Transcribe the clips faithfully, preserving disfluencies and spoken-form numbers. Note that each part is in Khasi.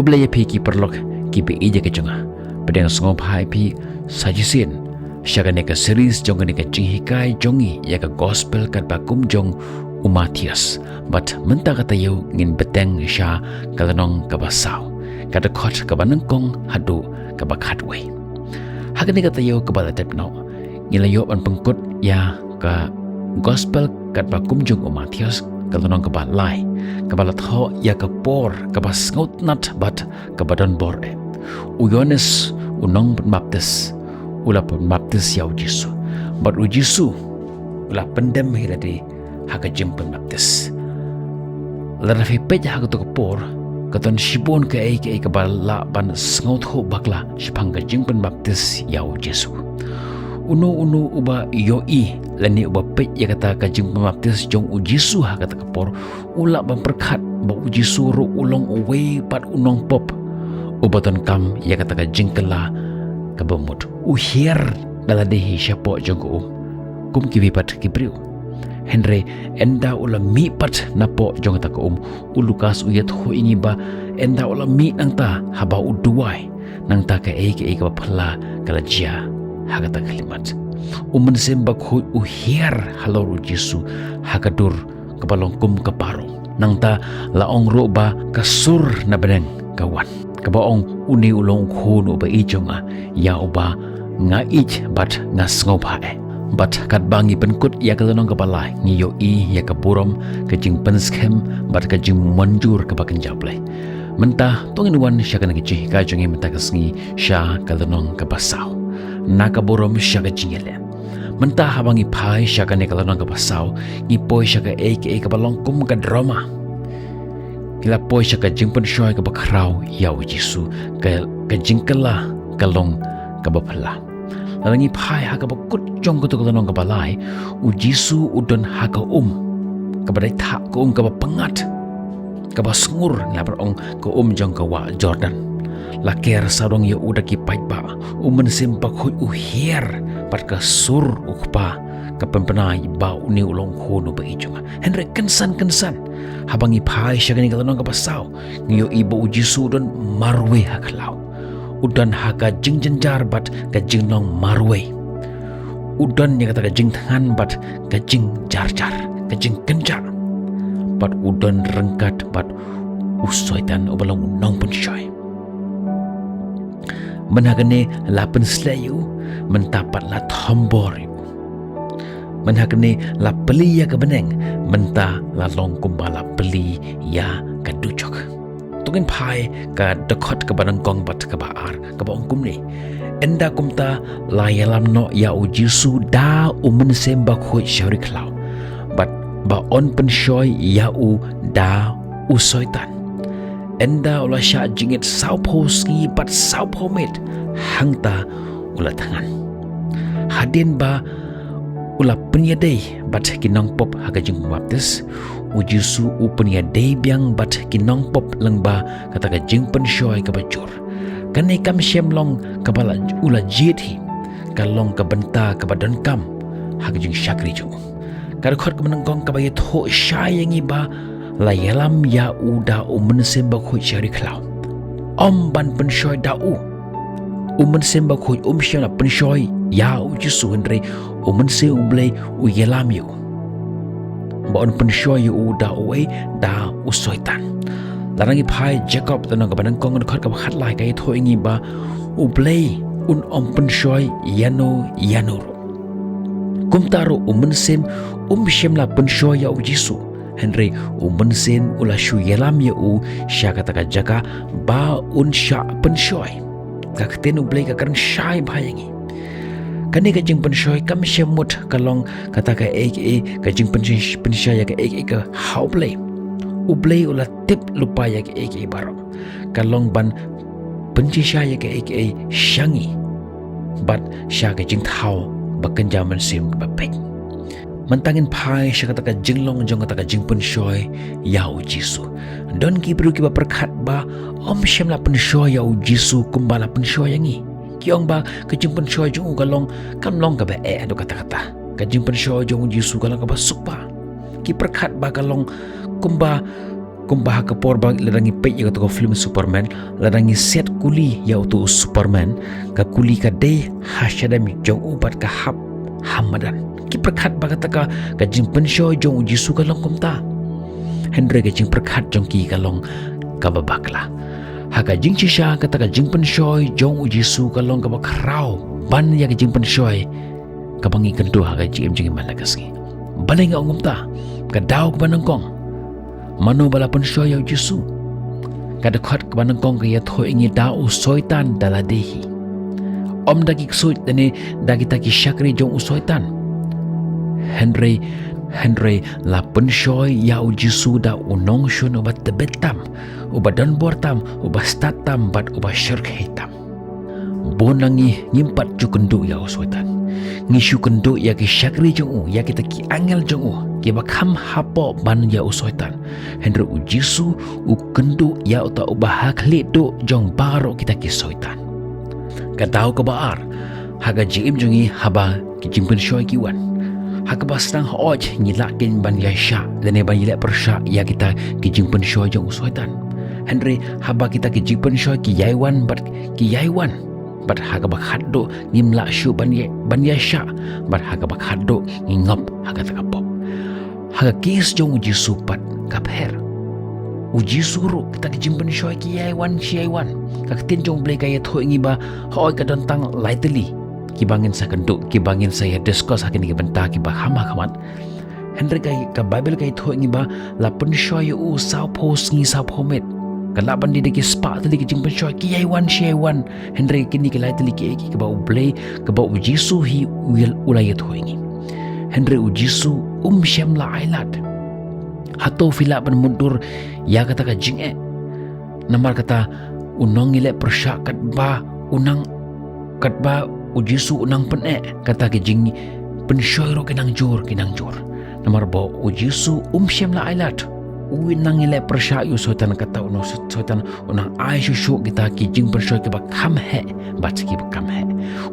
Khublei ïa phi ki paralok kiba ïeit ka jong nga. Pdiang sngewbha ïa phi sa shisien sha kane ka series jong kane ka jinghikai jong ngi ïa ka gospel katba kum jong u Mathaios. Bad mynta ka taïew ngin bteng sha ka lynnong kaba saw, ka dkhot kaba nyngkong haduh kaba khatwei. Ha kane ka taïew kaba la dep noh, ngi la ïoh ban pynkut ïa ka gospel katba kum jong u Mathaios, ka lynnong kaba lai, kaba la thoh ïa ka por kaba sngewtynnat bad kaba don bor eh. U Ïoannis u nongpynbaptis u la pynbaptis ïa u Jisu, bad u Jisu u la pyndem hi lade ha ka jingpynbaptis. Lada phi peit ha kato ka por, ka don shibun kaei kaei kaba lah ban sngewthuh bakla shaphang ka jingpynbaptis ïa u Jisu. Uno uno uba ïohi lane uba peit ïa kata ka jingpynbaptis jong u Jisu ha kata ka por, u lah ban pyrkhat ba u Jisu ruh u long uwei pat u nongpop uba donkam ïa kata ka jingkylla kaba mut. U hiar da lade hi shapoh jong ka um kum kiwei pat ki briew. Hynrei ynda u la mih pat napoh jong kata ka um, u Lukas u ïathuh ïa ngi ba ynda u la mih nangta, haba u duwai, nangta kaei kaei kaba phylla ka la jia ha kata ka khyllipmat. U Mynsiem Bakhuid u hiar halor u Jisu ha ka dur kaba long kum ka parong. Nangta la ong ruh ba ka sur na bneng ka wan, kaba ong, une u long u Khun uba ïeit jong nga, ïa uba nga ïeit bad nga sngewbha eh. Bad katba ngi pynkut ïa ka lynnong kaba lai, ngi ïohi ïa ka burom, ka jingpynskhem bad ka jingmynjur kaba kynja Blei. Mynta to ngin wan sha kane ka jinghikai jong ngi mynta ka sngi, sha ka lynnong kaba saw, na ka burom sha ka jingïaleh. Mynta haba ngi phai sha kane ka lynnong kaba saw, ngi poi sha kaei kaei kaba long kum ka drama. Ngi la poi sha ka jingpynshoi kaba khraw ïa u Jisu, ka, ka jingkylla ka long kaba phylla. Lada ngi phai ha kaba kut jong kato ka lynnong kaba lai, u Jisu u don ha ka um kaba dei thah, ka um kaba pyngngad, kaba sngur, ngi lah ban ong ka um jong ka wah Jordan. La ker sarong ïa u da ki paidbah. U Mynsiem Bakhuid u hiar bad ka sur u Kpa ka pynbna ba une u long u Khun uba ïeit jong nga. Hynrei kynsan kynsan, haba ngi phai sha kane ka lynnong kaba saw, ngi ïohi ba u Jisu u don marwei ha khlaw. U don ha ka jingjynjar bad ka jinglong marwei. U don ïa kata ka jingthngan bad ka jingjarjar, ka jingkynjah. Bad u don ryngkat bad u Soitan uba long u nongpynshoi. Mynta kane la pynsleh ïa u, mynta pat la thombor ïa u. Mynta kane la plie ïa ka bneng, mynta la long kumba la plie ïa ka dujok. To ngin phai ka dkhot kaba nyngkong bad kaba ar, kaba ong kumne. Ynda kumta la ïalam noh ïa u Jisu da u Mynsiem Bakhuid sha ri khlaw, bad ba yn pynshoi ïa u da u Soitan. Ynda u la shah jingit sawphew sngi bad sawphew miet, hangta u la thngan. Hadien ba u la pynïadei bad ki nongpop ha ka jingpynbaptis, u Jisu u pynïadei biang bad ki nongpop lyngba kata ka jingpynshoi kaba jur. Kane kam shym long kaba la, u la jied hi, ka long ka bynta kaba donkam ha ka jingshakri jong u. Ka dkhot kaba nyngkong kaba ïathuh shai ïa ngi ba la ïalam ïa u da u Mynsiem Bakhuid sha ri khlaw. Ym ban pynshoi da u. U Mynsiem Bakhuid um shym la pynshoi ïa u Jisu, hynrei u Mynsiem u Blei u ïalam ïa u ba yn pynshoi ïa u da uei, da u Soitan. Lada ngi phai Jakob lynnong kaba nyngkong dkhot kaba khatlai ka ïathuh ïa ngi ba U Blei un ym pynshoi ïano ïano ruh. Kumta ruh u Mynsiem um shym la pynshoi ïa u Jisu, hynrei u Mynsiem u la shu ïalam ïa u sha kata ka jaka ba un shah pynshoi. Ka ktien U Blei ka kren shai bha ïa ngi. Kane ka jingpynshoi kam shym mut ka long kata kaei kaei, ka jingpynshoi, pynshoi ïa kaei kaei ka ha U Blei. U Blei u la tip lypa ïa kaei kaei baroh. Ka long ban pynshoi ïa kaei kaei sha ngi bad sha ka jingthaw ba kynja mynsiem ba peit. Mynta ngin phai sha kata ka jinglong jong kata ka jingpynshoi ïa u Jisu. Don ki briew kiba pyrkhat ba ym shym la pynshoi ïa u Jisu kumba la pynshoi ïa ngi. Ki ong ba ka jingpynshoi jong u ka long, kam long kaba eh haduh katta katta. Ka jingpynshoi jong u Jisu ka long kaba suk bha. Ki pyrkhat ba ka long kumba Kumba ha ka por ba lada ngi peit ïa kato ka film Superman, lada ngi siat kuli ïa uto u Superman, ka kuli ka dei ha shadem jong u bad ka hap ha madan. Ki pyrkhat ba kata ka, ka jingpynshoi jong u Jisu ka long kumta. Hynrei ka jingpyrkhat jong ki ka long kaba bakla. Ha ka jingshisha kata ka jingpynshoi jong u Jisu ka long kaba khraw ban ïa ka jingpynshoi kaba ngi kynduh ha ka jingim jong ngi man la ka sngi. Balei nga ong kumta? Ka daw kaba nyngkong, mano ba la pynshoi ïa u Jisu? Ka dkhot kaba nyngkong ka ïathuh ïa ngi da u Soitan da lade hi. Ym da ki ksuid lane da kita ki shakri jong u Soitan. Hynrei, hynrei la pynshoi ïa u Jisu da u nongshun uba tbit tam, uba donbor tam, uba stad tam bad uba shyrkhei tam. Bun na ngi ngim pat ju kynduh ïa u Soitan. Ngi shu kynduh ïa ki shakri jong u, ïa kita ki angel jong u, kiba kham hapoh ban ïa u Soitan. Hynrei u Jisu u kynduh ïa uta uba ha khlieh duh jong baroh kita ki soitan. Ka daw kaba ar, ha ka jingim jong ngi haba ki jingpynshoi ki wan, ha kaba sdang hooid ngi lah kein ban ïaishah lane ban ïaleh pyrshah ïa kita ki jingpynshoi jong u Soitan. Hynrei haba kita ki jingpynshoi ki ïai wan bad ki ïai wan, bad ha kaba khatduh ngim lah shuh ban ïa, ban ïaishah, bad ha kaba khatduh ngi ngop ha kata ka pop. Ha ka case jong u Jisu pat ka pher. U Jisu ruh kita ki jingpynshoi ki ïai wan shi ïai wan. Ka ktien jong u Blei ka ïathuh ïa ngi ba hooid ka don tang lai tylli kiba ngin sa kynduh, kiba ngin sa ïa discuss ha kine ki bynta kiba kham ha khmat. Hynrei ka, ka Baibl ka ïathuh ïa ngi ba la pynshoi ïa u sawphew sngi sawphew miet. Ka lah ban dei da ki spah tylli ki jingpynshoi ki ïai wan shi ïai wan. Hynrei kine ki lai tylli kiei kiei kiba u Blei, kaba u Jisu hi u ïa, u la ïathuh ïa ngi. Hynrei u Jisu um shym la ailad. Hato phi lah ban mutdur ïa kata ka jingeh? Namar kata u nongïaleh pyrshah katba u nang, katba u Jisu u nang pyneh, kata ki jingpynshoi ruh ki nang jur, ki nang jur. Namar ba u Jisu um shym la ailad. U nang ïaleh pyrshah ïa u Soitan, kata u nong Soitan u nang ai shuh shuh kita ki jingpynshoi kiba kham heh bad kiba kham heh.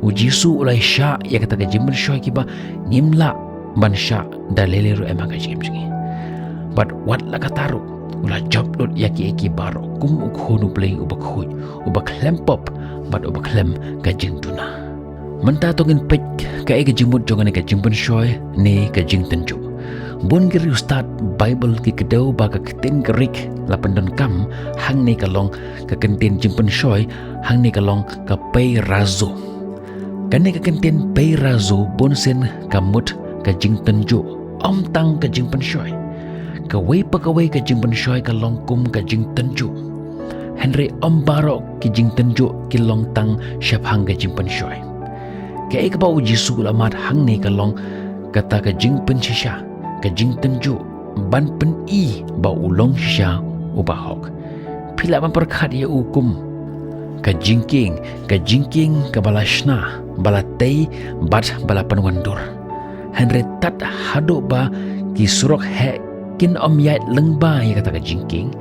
U Jisu u la shah ïa kata ki jingpynshoi kiba ngim lah ban shah da lei lei ruh em ha ka jingim jong ngi. Bad wat la kata ruh u la jop lut ïa kiei kiei baroh kum u khun u Blei uba khuid, uba khlem pop bad uba khlem ka jingduna. Mynta to ngin peit kaei ka jingmut jong kane ka jingpynshoi ne ka jingtynjuh. Bun ki riewstad Baibl ki kdew ba ka ktien Grik la pyndonkam hangne ka long, ka kyntien jingpynshoi hangne ka long ka peirazo. Kane ka kyntien peirazo bunsien ka mut ka jingtynjuh, ym tang ka jingpynshoi. Kawei pa kawei ka jingpynshoi ka long kum ka jingtynjuh. Hynrei ym baroh ki jingtynjuh ki long tang shaphang ka jingpynshoi. Kaei kaba u Jisu u la mad hangne ka long kata ka jingpynshisha, ka jingtynjuh, ban pyni ba u long shisha uba hok. Phi lah ban pyrkhat ïa u kum ka jingkieng, ka jingkieng kaba la shna, ba la tei bad ba la pynwandur. Hynrei tad haduh ba ki surok heh kin ym ïaid lyngba ïa kata ka jingkieng,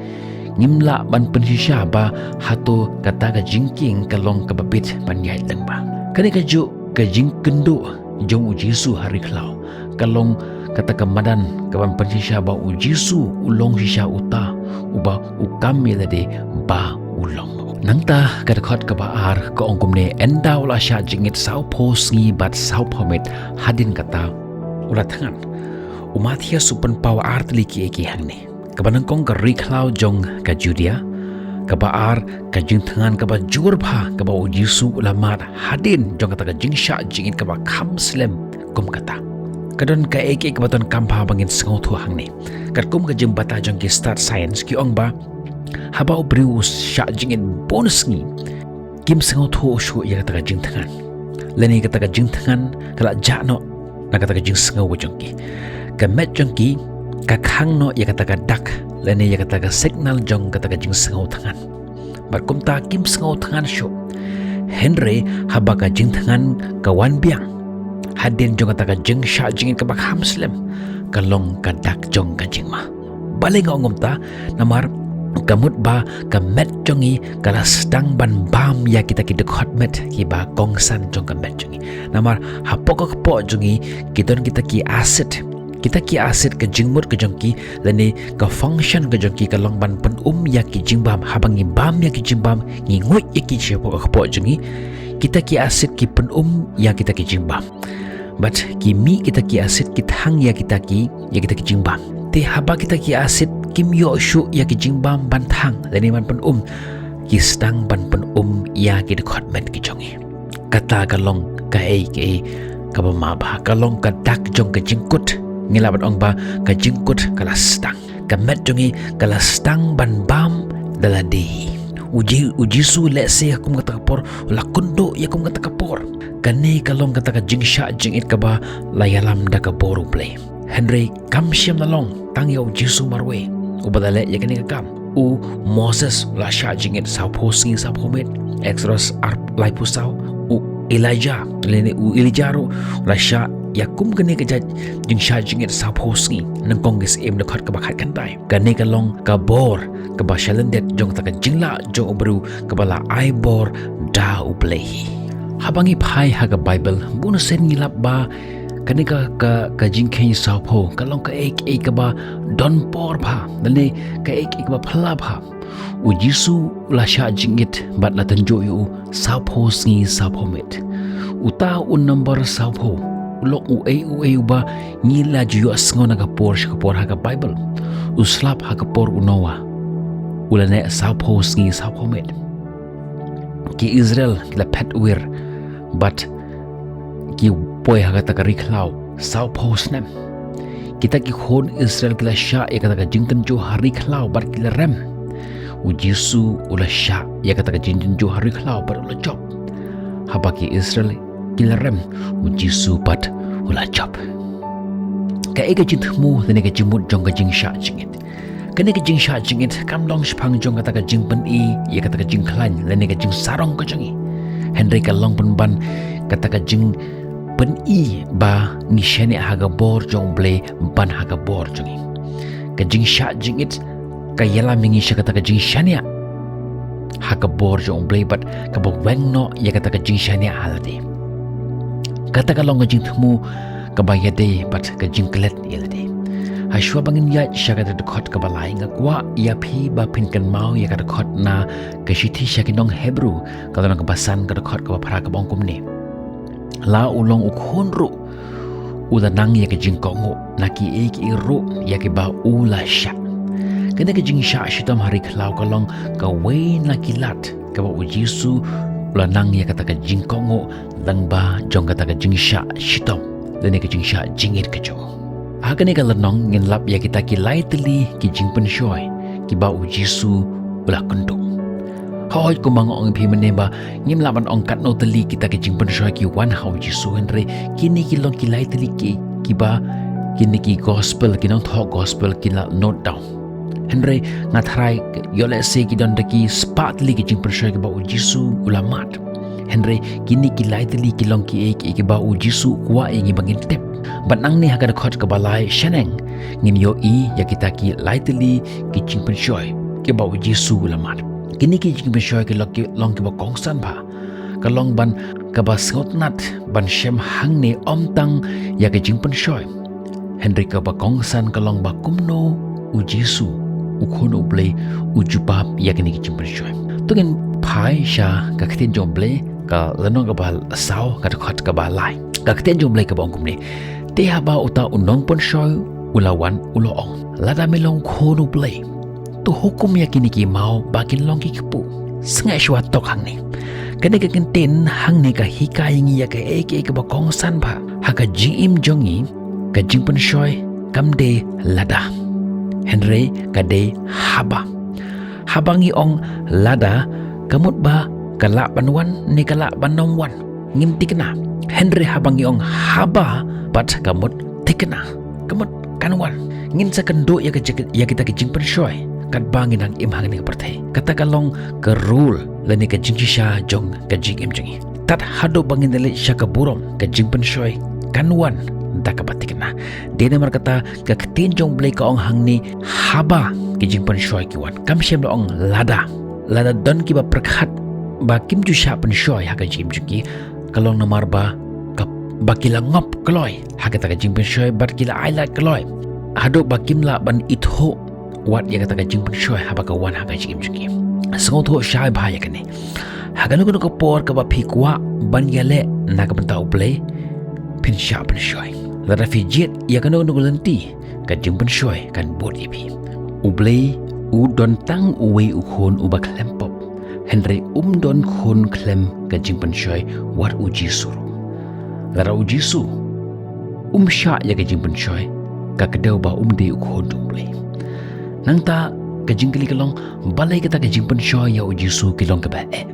ngim lah ban pynshisha ba hato kata ka jingkieng ka long kaba bit ban ïaid lyngba. Kane kajuh ka jingkynduh jong u Jisu ha ri khlaw ka long kata ka madan kaban pynshisha ba u Jisu u long shisha uta uba u kam ïa lade ba u long. Nangta ka dkhot kaba ar ka ong kumne: Ynda u la shah jingit sawphew sngi bad sawphew miet, hadien kata u la thngan. U Mathaios u pynpaw ar tylli kiei kiei hangne. Kaba nyngkong ka ri khlaw jong ka Judia. Kaba ar ka jingthngan kaba jur bha kaba u Jisu u la mad hadien jong kata ka jingshah jingit kaba kham slem kum kata. Ka don kaei kaei kaba donkam bha ba ngin sngewthuh hangne. Katkum ka jingbata jong ki stad science ki ong ba haba u briew u shah jingit bun sngi, kim sngewthuh shuh ïa kata ka jingthngan. Lane kata ka jingthngan ka la jah noh na kata ka jingsngew jong ki. Ka met jong ki ka khang noh ïa kata ka dak lane ïa kata ka signal jong kata ka jingsngew thngan. Bad kumta kim sngew thngan shuh. Hynrei haba ka jingthngan ka wan biang hadien jong kata ka jingshah jingit kaba kham slem, ka long ka dak jong ka jingma. Balei nga ong kumta? Namar ka mut ba ka met jong ngi ka la sdang ban bam ïa kita ki dkhot met kiba kongsan jong ka met jong ngi. Namar hapoh ka kpoh jong ngi ki don kita ki acid, Kita ki acid ka jingmut ka jong ki, lane ka function ka jong ki ka long ban pynum ïa ki jingbam. Haba ngi bam ïa ki jingbam, ngi nguid ïa ki shapoh ka kpoh jong ngi. Kita ki acid ki pynum ïa kita ki jingbam. Bad ki mih kita ki acid ki thang ïa kita ki, ïa kita ki jingbam. Te haba kita ki acid kim ïoh shuh ïa ki jingbam ban thang, lane ban pynum, ki sdang ban pynum ïa ki dkhot met ki jong ngi. Kata ka long kaei kaei kaba ma bha, ka long ka dak jong ka jingkut. Ngi lah ban ong ba ka jingkut ka la sdang. Ka met jong ngi ka la sdang ban bam da lade hi. U Ji-, u Jisu lehse ha kum kata ka por u la kynduh ïa kum kata ka por. Kane ka long kata ka jingshah jingit kaba la ïalam da ka bor U Blei. Hynrei kam shym la long tang ïa u Jisu marwei uba la leh ïa kane ka kam. U Moses u la shah jingit sawphew sngi sawphew miet, Exodus ar laiphew saw. U Elijah, lane u Elijah ruh u la shah ïa kum kane ka jait jingshah jingit sawphew sngi, nyngkong ki Syiem dkhot kaba khatkhyndai. Kane ka long ka bor kaba shalyndet jong kata ka jinglah jong u briew kaba la ai bor da U Blei hi. Haba ngi phai ha ka Baibl, bun sien ngi lap ba kane ka, ka, ka jingkheiñ sawphew ka long kaei kaei kaba don por bha, lane kaei kaei kaba phylla bha. U Jisu u la shah jingit bad la tynjuh ïa u sawphew sngi sawphew miet. Uta u number sawphew u long uei uei uba ngi la ju ïohsngew na ka por sha ka por ha ka Baibl. U slap ha ka por u Noah u la neh sawphew sngi sawphew miet. Ki Israel ki la phet wir bad ki poi ha kata ka ri khlaw sawphew snem. Kita ki khun Israel ki la shah ïa kata ka jingtynjuh ha ri khlaw bad ki la rem. U Jisu u la shah ïa kata ka jingtynjuh ha ri khlaw bad u la jop. Haba ki Israel ki la rem, u Jisu pat u la jop. Kaei ka jingthmu lane ka jingmut jong ka jingshah jingit? Kane ka jingshah jingit kam long shaphang jong kata ka jingpyni ïa kata ka jingkhlaiñ lane ka jingsarong ka jong ngi. Hynrei ka long pynban kata ka jingpyni ba ngi shaniah ha ka bor jong U Blei ban ha ka bor jong ngi. Ka jingshah jingit ka ïalam ïa ngi sha kata ka jingshaniah ha ka bor jong U Blei bad kaba weng noh ïa kata ka jingshaniah ha lade. Kata ka long ka jingthmu kaba ïadei bad ka jingklet ïa lade. Hashwa ba ngin ïaid sha kata ka dkhot kaba lai, nga kwah ïa phi ba phin kynmaw ïa ka dkhot na ka shithi sha ki nong Hebru, ka lynnong kaba san, ka dkhot kaba phra, kaba ong kumne: La u long u khun ruh u la nang ïa ka jingkohnguh na kiei kiei ruh ïa kiba u la shah. Kane ka jingshah shitom ha ri khlaw ka long kawei na ki lad kaba u Jisu u la nang ïa kata ka jingkohnguh lyngba jong kata ka jingshah shitom lane ka jingshah jingit ka jong u. Ha kane ka lynnong ngin lap ïa kita ki lai tylli ki jingpynshoi kiba u Jisu u la kynduh. Hooid, kumba nga ong ïa phi mynne ba ngim lah ban ong katno tylli kita ki jingpynshoi ki wan ha u Jisu, hynrei kine ki long ki lai tylli ki, kiba kine ki gospel, ki nongthoh gospel ki la note down. Hynrei nga tharai ïoh lehse ki don da ki spah tylli ki jingpynshoi kiba u Jisu u la mad. Hynrei kine ki lai tylli ki long kiei kiei kiba u Jisu u kwah ïa ngi ba ngin tip. Bad nangne ha ka dkhot kaba lai shaneng ngin ïohi ïa kita ki lai tylli ki jingpynshoi kiba u Jisu u la mad. Kine ki jingpynshoi ki long ki, long kiba kongsan bha. Ka long ban kaba sngewtynnat ban shem hangne ym tang ïa ka jingpynshoi, hynrei kaba kongsan ka long ba kumno u Jisu, u Khun u Blei, u jubab ïa kine ki jingpynshoi. To ngin phai sha ka ktien jong u Blei, ka lynnong kaba saw, ka dkhot kaba lai. Ka ktien jong u Blei kaba ong kumne: Te haba uta u nongpynshoi u la wan, u la ong, Lada me long u Khun u Blei, to hukum ïa kine ki maw ba kin long ki kpu. Sngap shuwa tok hangne. Kane ka kyntien hangne ka hikai ïa ngi ïa kaei kaei kaba kongsan bha. Ha ka jingim jong ngi, ka jingpynshoi kam dei lada, hynrei ka dei haba. Haba ngi ong lada, ka mut ba ka lah ban wan ne ka lah ban ym wan, ngim thikna. Hynrei haba ngi ong haba pat, ka mut thikna, ka mut kan wan. Ngin sa kynduh ïa ka jing-, ïa kita ki jingpynshoi katba ngi dang im hangne ha ka pyrthei. Kata ka long ka rule lane ka jingshisha jong ka jingim jong ngi. Tad haduh ba ngin da leit sha ka burom, ka jingpynshoi kan wan da kaba thikna. Dei namar kata ka ktien jong u Blei ka ong hangne haba ki jingpynshoi ki wan. Kam shym la ong lada. Lada don kiba pyrkhat ba kim ju shah pynshoi ha ka jingim jong ki, ka long namar ba ka, ba ki la ngop kloi ha kata ka jingpynshoi bad ki la ailad kloi haduh ba kim lah ban ithuh wat ïa kata ka jingpynshoi haba ka wan ha ka jingim jong ki. Sngewthuh shai bha ïa kane. Ha kano kano ka por kaba phi kwah ban ïaleh na ka bynta U Blei, phin shah pynshoi. Lada phi jied ïa kano kano ka lynti, ka jingpynshoi kan bud ïa phi. U Blei u don tang uwei u khun uba khlem pop. Hynrei um don khun khlem ka jingpynshoi wat U Jisu ruh. Lada U Jisu um shah ïa ka jingpynshoi, ka kdew ba um dei u khun jong U Blei. Nangta ka jingkylli ka long, balei kata ka jingpynshoi ïa U Jisu ki long kaba eh?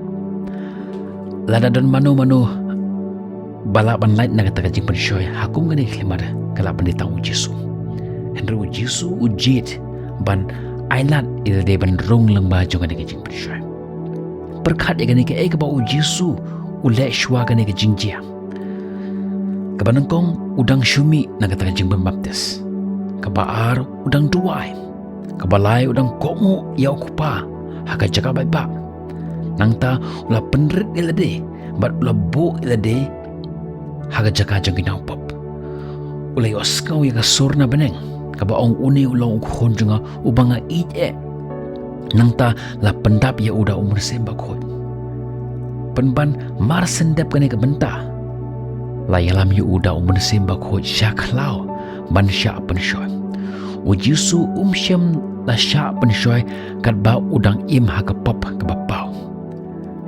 Lada don mano mano ba lah ban lait na kata ka jingpynshoi ha kum kane ka khyllipmat, ka lah ban dei tang U Jisu. Hynrei U Jisu u jied ban ailad ïalade ban rung lyngba jong kane ka jingpynshoi. Pyrkhat ïa kane, kaei kaba U Jisu u leh shuwa kane ka jingjia. Kaba nyngkong u dang shu mih na kata ka jingpynbaptis. Kaba ar u dang duwai. Kaba lai u dang kohnguh ïa U Kpa ha ka jaka paidbah. Nangta u la pynrit ïalade bad u la buh ïalade ha ka jaka jong ki nongpop. U la ïohsngew ïa ka sur na bneng kaba ong, une u long u khun jong nga uba nga ïeit eh. Nangta la pyndap ïa u da U Mynsiem Bakhuid. Pynban mar shen dep kane ka bynta, la ïalam ïa u da U Mynsiem Bakhuid sha khlaw ban shah pynshoi. U Jisu um shym la shah pynshoi katba u dang im ha ka pop kaba paw.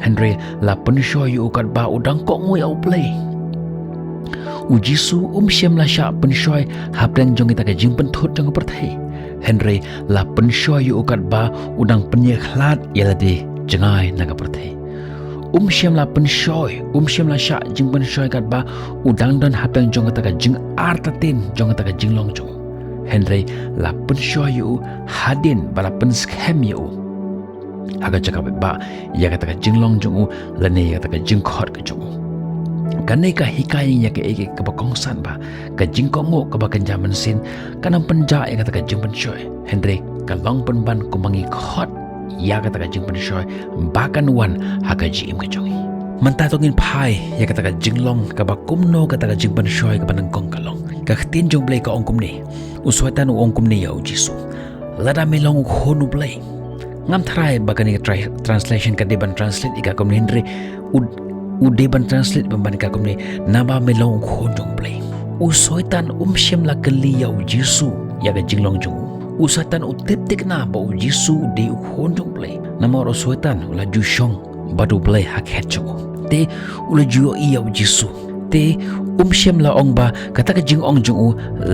Hynrei la pynshoi ïa u katba u dang kohnguh ïa U Blei. U Jisu um shym la shah pynshoi hapdeng jong kata ka jingpynthut jong ka pyrthei. Hynrei la pynshoi ïa u katba u dang pynïakhlad ïalade jngai na ka pyrthei. Um shym la pynshoi, um shym la shah jingpynshoi katba u dang don hapdeng jong kata ka jingartatien jong kata ka jinglong jong u. Hynrei la pynshoi ïa u hadien ba la pynskhem ïa u ha ka jaka paidbah ïa kata ka jinglong jong u lane ïa kata ka jingkhot ka jong u. Kane ka hikai ïa kaei kaei kaba kongsan ba ka jingkohnguh kaba kynja mynsiem kan ym pynjah ïa kata ka jingpynshoi. Hynrei ka long pynban kumba ngi khot ïa kata ka jingpynshoi ba kan wan ha ka jingim ka jong ngi. Mynta to ngin phai ïa kata ka jinglong kaba kumno kata ka jingpynshoi kaba nyngkong ka long. Ka ktien jong U Blei ka ong kumne. U Soitan u ong kumne ïa U Jisu, lada me long u khun U Blei. Ngam tharai ba kane ka tra-, translation ka dei ban translate ïa ka kumne, hynrei u, u dei ban translate ban ban ïa ka kumne, naba me long u khun jong U Blei. U Soitan um shym la kylli ïa U Jisu ïa ka jinglong jong u. U Soitan u tip thikna ba U Jisu u dei u khun jong U Blei. Namar u Soitan u la ju shong bad U Blei ha khet jong u. Te u la ju ïohi ïa U Jisu. Te um shym la ong ba kata ka jingong jong u,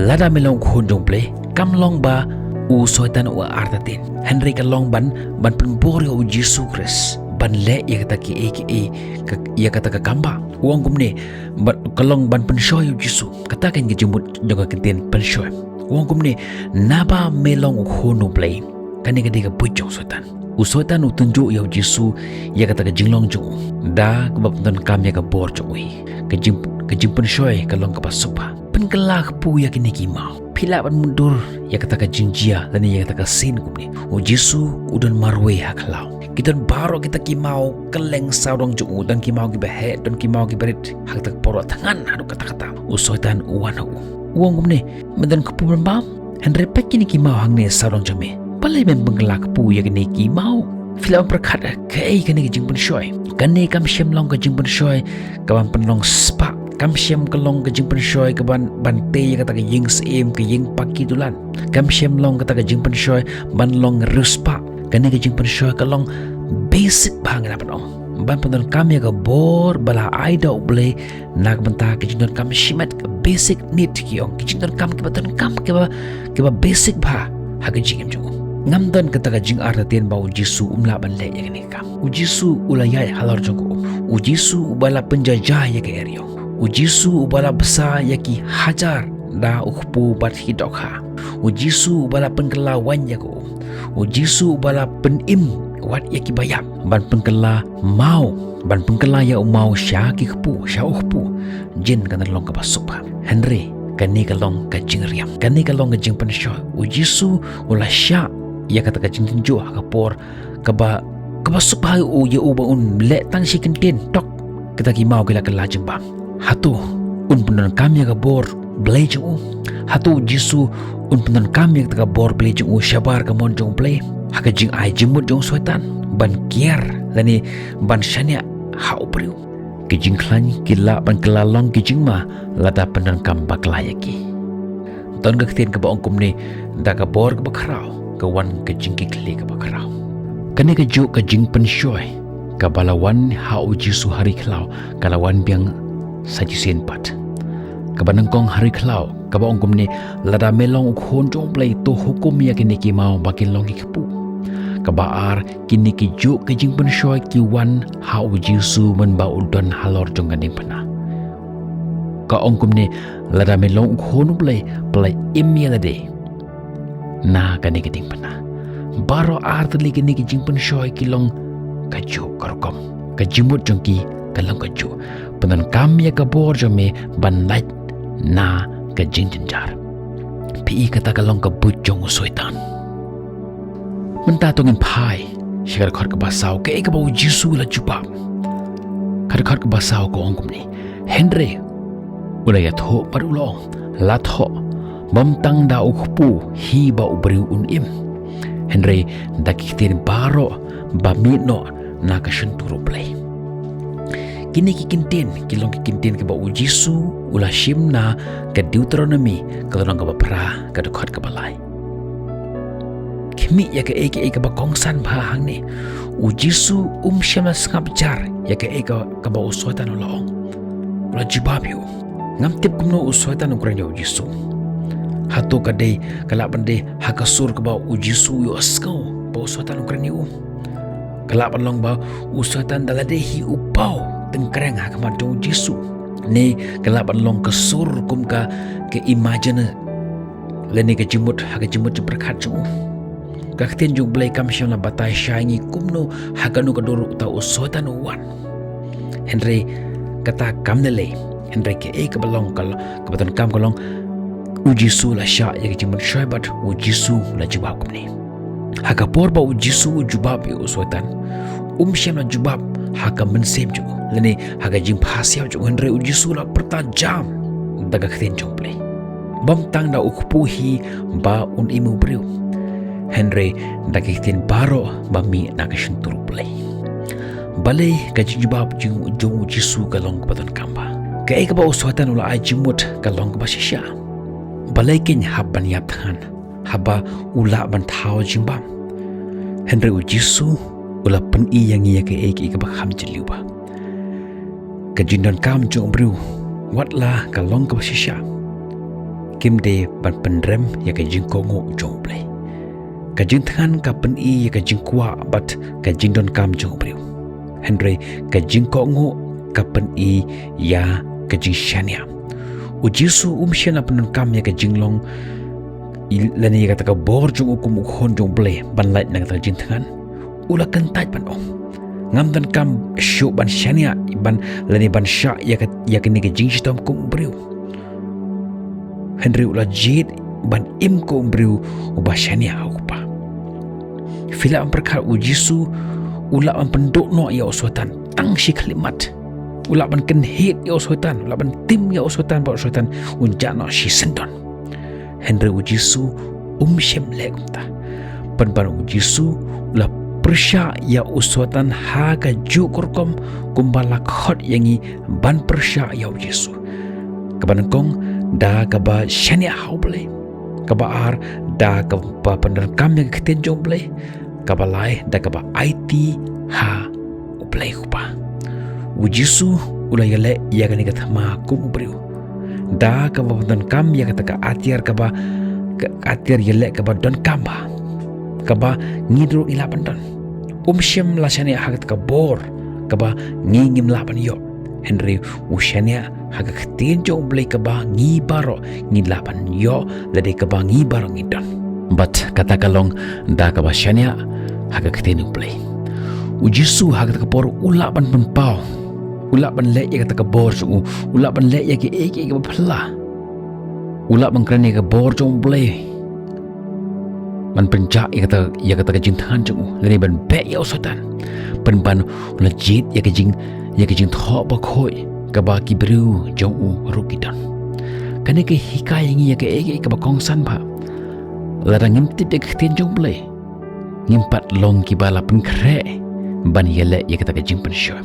lada me long u khun jong U Blei, kam long ba u Soitan u artatien. Hynrei ka long ban, ban pynbor ïa U Jisu Khrist, ban leh ïa kata kiei kiei, ka, ïa kata ka kam ba u ong kumne, ba, ka long ban pynshoi ïa U Jisu. Kata ka jingmut jong ka ktien pynshoi. U ong kumne, naba me long u khun U Blei. Kane ka dei ka buit jong u Soitan. U Soitan u tynjuh ïa U Jisu ïa kata ka jinglong jong u da kaba pyndonkam ïa ka bor jong u hi. Ka jing, ka jingpynshoi ka long kaba suk bha. Pynkylla kpu ïa kine ki maw. Phi lah ban mutdur ïa kata ka jingjia lane ïa kata ka scene kumne. U Jisu u don marwei ha khlaw. Ki don baroh kita ki maw kylleng sawdong jong u, don ki maw kiba heh, don ki maw kiba rit. Ha kata ka por thngan haduh katta katta, u Soitan u wan ha u. U ong kumne, me don kpu ban bam? Hynrei peit kine ki maw hangne sawdong jong me. Balei mem pynkylla kpu ïa kine ki maw? Phi lah ban pyrkhat kaei kane ka jingpynshoi. Kane kam shym long ka jingpynshoi kaban pynlong spah. Kam shym ka long ka jingpynshoi kaban, ban tei ïa kata ka ïing syiem, ka ïing paki dulan. Kam shym long kata ka jingpynshoi ban long riewspah. Kane ka jingpynshoi ka long basic bha ngi lah ban ong. Ban pyndonkam ïa ka bor ba la ai da U Blei na ka bynta ka jingdonkam shimet, ka basic need ki ong, ka jingdonkam kiba donkam kiba, kiba basic bha ha ka jingim jong u. Ngam don kata ka jingartatien ba U Jisu um lah ban leh ïa kane ka kam. U Jisu u la ïaid halor jong ka um. U Jisu uba la pynjaja ïa ka eriong. U Jisu uba la bsa ïa ki hajar da u kpu bad ki dohkha. U Jisu uba la pynkylla waiñ ïa ka um. U Jisu uba la pynim wat ïa kiba ïap ban pynkylla maw, ban pynkylla ïa u maw sha ki kpu, sha u kpu. Jin kan long kaba suk bha. Hynrei kane ka long ka jingriam. Kane ka long ka jingpynshoi. U Jisu u la shah ïa kata ka jingtynjuh ha ka por kaba, kaba suk bha ïa u, ïa u ba un leh tang shi kyntien tok. Kita ki maw ki la kylla jingbam. Hato un pyndonkam ïa ka bor Blei jong u? Hato u Jisu un pyndonkam ïa kata ka bor Blei jong u shabar ka mon jong u Blei ha ka jingai jingmut jong u Soitan ban kiar lane ban shaniah ha u briew? Ki jingkhlaiñ ki lah ban kylla long ki jingma lada pyndonkam bakla ïa ki. Don ka ktien kaba ong kumne, da ka bor kaba khraw ka wan ka jingkitkhlieh kaba khraw. Kane kajuh ka jingpynshoi kaba la wan ha u Jisu ha ri khlaw ka la wan biang sa shisien pat. Kaba nyngkong ha ri khlaw kaba ong kumne, lada me long u Khun jong u Blei to hukum ïa kine ki maw ba kin long ki kpu. Kaba ar, kine kijuh ki jingpynshoi ki wan ha u Jisu mynba u don halor jong ka diengphna. Ka ong kumne, lada me long u Khun u Blei, pyllait im ïa lade na kane ka diengphna. Baroh ar tylli kine ki jingpynshoi ki long kajuh ka rukom. Ka jingmut jong ki ka long kajuh. Pyndonkam ïa ka bor jong me ban lait na ka jingjynjar. Phi i, kata ka long ka buit jong u Soitan. Mynta to ngin phai sha ka dkhot kaba saw, kaei kaba u Jisu u la jubab. Ka dkhot kaba saw ka ong kumne, hynrei u la ïathuh bad u la ong, la thoh, bym tang da u kpu hi ba u briew un im, hynrei da ki ktien baroh ba mih noh na ka shyntur u Blei. Kine ki kyntien ki long ki kyntien kaba u Jisu u la shim na ka Deuteronomi ka lynnong kaba phra, ka dkhot kaba lai. Khmih ïa kaei kaei kaba kongsan bha hangne. U Jisu um shym la sngap jar ïa kaei ka, kaba u Soitan u la ong. U la jubab ïa u. Ngam tip kumno u Soitan u kren ïa u Jisu. Hato ka dei, ka lah ban dei ha ka sur kaba u Jisu u ïohsngew ba u Soitan u kren ïa u? Ka lah ban long ba u Soitan da lade hi u paw tyngkreng ha khmat jong u Jisu. Ne ka lah ban long ka sur kum ka, ka imagine lane ka jingmut ha ka jingmut jingpyrkhat jong u. Ka ktien jong u Blei kam shym la batai shai ngi kumno ha kano ka dur uta u Soitan u wan. Hynrei kata kam lei lei. Hynrei kaei kaba long ka, kaba donkam ka long, u Jisu u la shah ïa ka jingmut shai bad u Jisu u la jubab kumne. Ha ka por ba u Jisu u jubab ïa u Soitan, um shym la jubab ha ka mynsiem jong u lane ha ka jingphasiaw jong u, hynrei u Jisu u la pyrta jam da ka ktien jong u Blei. Bym tang da u kpu hi ba un im u briew, hynrei da ki ktien baroh ba mih na ka shyntur u Blei. Balei ka jingjubab jong, jong u Jisu ka long kaba donkam bha? Kaei kaba u Soitan u la ai jingmut ka long kaba shisha. Balei kein hap ban ïap thngan haba u lah ban thaw jingbam? Hynrei u Jisu u la pyni ïa ngi ïa kaei kaei kaba kham jylliew bha. Ka jingdonkam jong u briew, wat la ka long kaba shisha, kim dei ban pynrem ïa ka jingkohnguh jong u Blei. Ka jingthngan ka pyni ïa ka jingkwah bad ka jingdonkam jong u briew. Hynrei ka jingkohnguh ka pyni ïa ka jingshaniah. U Jisu um shym la pyndonkam ïa ka jinglong i-, lane ïa kata ka bor jong u kum u Khun jong u Blei ban lait na kata ka jingthngan. U la kyntait ban ong, ngam donkam shuh ban shaniah ban, lane ban shah ïa ka, ïa kane ka jingshitom kum u briew. Hynrei u la jied ban im kum u briew uba shaniah ha u Kpa. Phi lah ban pyrkhat, u Jisu u lah ban pynduh noh ïa u Soitan tang shi khyllipmat. U lah ban kynhied ïa u Soitan, u lah ban tim ïa u Soitan bad u Soitan un jah noh shisyndon. Hynrei u Jisu um shym leh kumta. Pynban u Jisu u la pyrshah ïa u Soitan ha kajuh ka rukom kumba la khot ïa ngi ban pyrshah ïa u Jisu. Kaba nyngkong, da kaba shaniah ha u Blei. Kaba ar, da kaba pyndonkam ïa ka ktien jong u Blei. Kaba lai, da kaba aiti ha u Blei u Kpa. U Jisu u la ïaleh ïa kane ka thma kum u briew. Da kaba pyndonkam ïa kata ka atiar kaba, ka atiar ïaleh kaba donkam bha, kaba ngi ruh ngi lah ban don. Um shym la shaniah ha kata ka bor kaba ngi ngim lah ban ïoh. Hynrei u shaniah ha ka ktien jong u Blei kaba ngi baroh ngi lah ban ïoh, lane kaba ngi baroh ngi don. Bad kata ka long da kaba shaniah ha ka ktien u Blei. U Jisu ha kata ka por u lah ban pynpaw, u lah ban leh ïa kata ka bor jong u, u lah ban leh ïa kiei kiei kiba phylla. U lah ban kren ïa ka bor jong u Blei ban pynjah ïa kata, ïa kata ka jingthngan jong u, lane ban beh ïa u Soitan. Pynban u la jied ïa ka jing, ïa ka jingthoh bakhuid kaba ki briew jong u ruh ki don. Kane ka hikai ïa ngi ïa kaei kaei kaba kongsan bha. Lada ngim tip ïa ka ktien jong u Blei, ngim pat long kiba la pynkhreh ban ïaleh ïa kata ka jingpynshoi.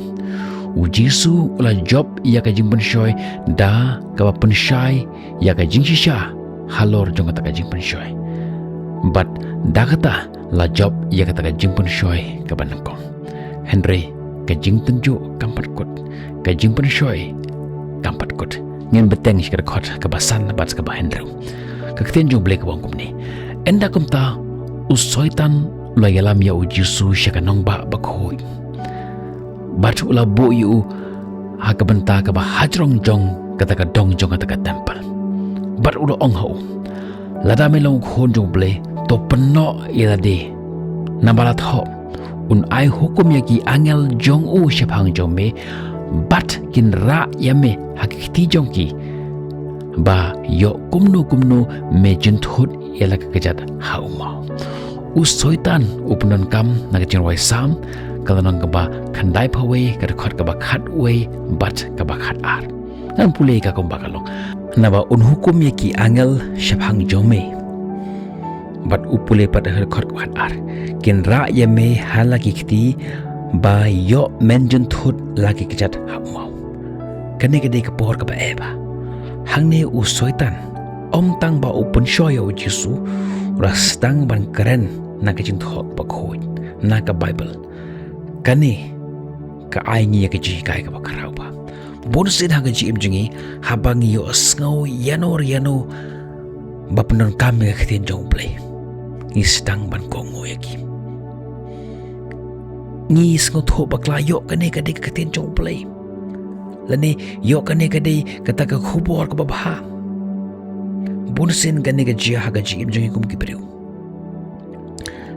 U Jisu u la jop ïa ka jingpynshoi da kaba pynshai ïa ka jingshisha halor jong kata ka jingpynshoi. Bad da kata la jop ïa kata ka jingpynshoi kaba nyngkong. Hynrei ka jingtynjuh kam pat kut, ka jingpynshoi kam pat kut. Ngin bteng sha ka dkhot kaba san bad kaba hynriew. Ka ktien jong u Blei ka ong kumne: Ynda kumta u Soitan u la ïalam ïa u Jisu sha ka nongbah bakhuid, bad u la buh ïa u ha ka bynta kaba hajrong jong kata ka dong jong kata ka templ. Bad u la ong ha u: Lada me long u Khun jong u Blei, to pynnoh ïa lade. Namar la thoh: Un ai hukum ïa ki angel jong u shaphang jong me, bad kin rah ïa me ha ki kti jong ki, ba ïoh kumno kumno me jynthut ïa la ka kjat ha u maw. U Soitan u pyndonkam na ka jingrwai Salm ka lynnong kaba khyndaiphew wei, ka dkhot kaba khatwei bad kaba khatar. Ngan pule ïa ka kumba ka long. Naba un hukum ïa ki angel shaphang jong me. Bad u pule pat ha ka dkhot kaba khatar: Kin rah ïa me ha la ki kti, ba ïoh men jynthut la ki kjat ha u maw. Kane ka dei ka por kaba eh bha. Hangne u Soitan, ym tang ba u pynshoi ïa u Jisu, u la sdang ban kren na ka jingthoh bakhuid, na ka Baibl. Kane ka ai ngi ïa ka jinghikai kaba khraw bha. Bunsien ha ka jingim jong ngi, haba ngi ïohsngew ïano ïano ba pyndonkam ïa ka ktien jong u Blei, ngi sdang ban kohnguh ïa ki. Ngi sngewthuh bakla ïoh kane ka dei ka ktien jong u Blei, lane ïoh kane ka dei kata ka khubor kaba bha. Bunsien kane ka jia ha ka jingim jong ngi kum ki briew.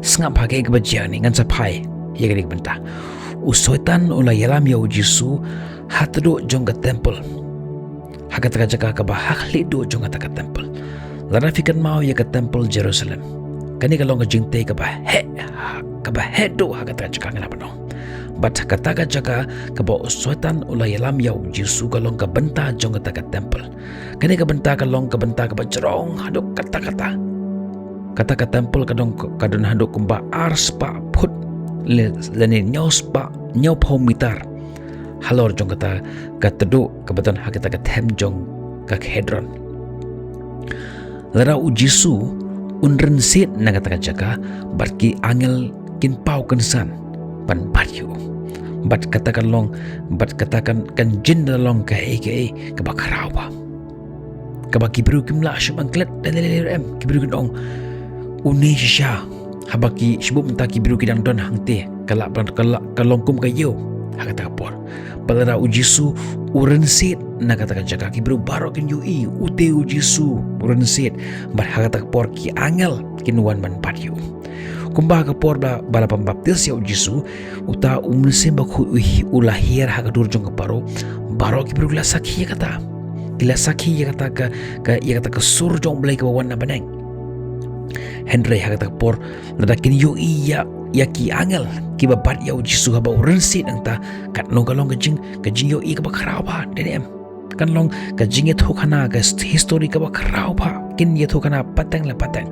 Sngap ha kaei kaba jia hangne, ngan sa phai ïa kane ka bynta. U Soitan u la ïalam ïa u Jisu ha tdong jong ka templ, ha kata ka jaka kaba ha khlieh duh jong kata ka templ. Lada phi kynmaw ïa ka templ Jerusalem, kane ka long ka jingtei kaba heh, kaba heh duh ha kata ka jaka, ngan ong. Bad ha kata ka jaka kaba u Soitan u la ïalam ïa u Jisu ka long ka bynta jong kata ka templ. Kane ka bynta ka long ka bynta kaba jrong haduh katta katta. Kata ka templ ka don, ka don haduh kumba ar spah phut, le-, lane hynñiew spah, hynñiewphew mitar halor jong kata ka tdong kaba don ha kata ka them jong ka Kidron. Lada u Jisu un rynsied na kata ka jaka, bad ki angel kin paw kynsan ban bat ïa u. Bad kata kan long, bad kata kan, kan jin da long kaei kaei kaba khraw bha, kaba ki briew kim lah shuh ban klet da lei lei ruh em. Ki briew kin ong, une shisha, haba ki, shibun mynta ki briew ki dang don hangtei, ka lah ban, ka lah, ka long kum ka ïew ha kata ka por. Bad lada u Jisu u rynsied na kata ka jaka, ki briew baroh kin ïohi, ute u Jisu u rynsied. Bad ha kata ka por ki angel kin wan ban bat ïa u. Kumba ha ka por ba, ba la pynbaptis ïa u Jisu, uta u Mynsiem Bakhuid u hi-, u la hiar ha ka dur jong ka Paro, baroh ki briew ki la sakhi ïa kata. Ki la sakhi ïa kata ka, ka, ïa kata ka sur jong u Blei kaba wan na bneng. Hynrei ha kata ka por, lada kin ïohi ïa, ïa ki angel kiba bat ïa u Jisu haba u rynsied nangta, katno ka long ka jing, ka jingïohi kaba khraw bha, dei ne em? Kan long ka jingïathuhkhana, ka hist-, history kaba khraw bha, kin ïathuhkhana pateng la pateng.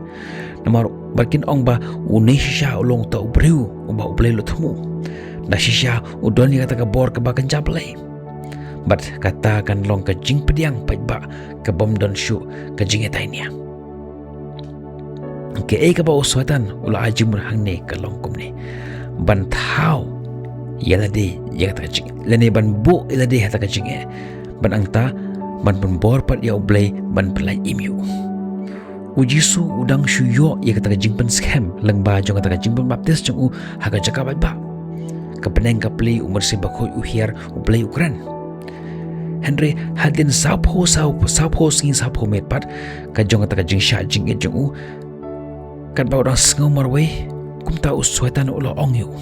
Namar bad kin ong ba une shisha u long uta u briew uba u Blei u la thmu. Da shisha u don ïa kata ka bor kaba kynja Blei. Bad kata kan long ka jingpdiang paidbah kabym don shuh ka jingïatai nia. Kaei kaba u Soitan u la ai jingmut hangne ka long kumne: ban thaw ïa lade ïa kata ka jing, lane ban buh ïa lade ha kata ka jingeh, bad nangta ban pynbor pat ïa u Blei ban pynlait im ïa u. U Jisu u dang shu ïoh ïa kata ka jingpynskhem lyngba jong kata ka jingpynbaptis jong u ha ka jaka paidbah. Ka bneng ka plie, u Mynsiem Bakhuid u hiar, u Blei u kren. Hynrei hadien sawphew, saw, sawphew sngi sawphew miet pat ka jong kata ka jingshah jingit jong u, katba u dang sngew marwei, kumta u Soitan u la ong ïa u.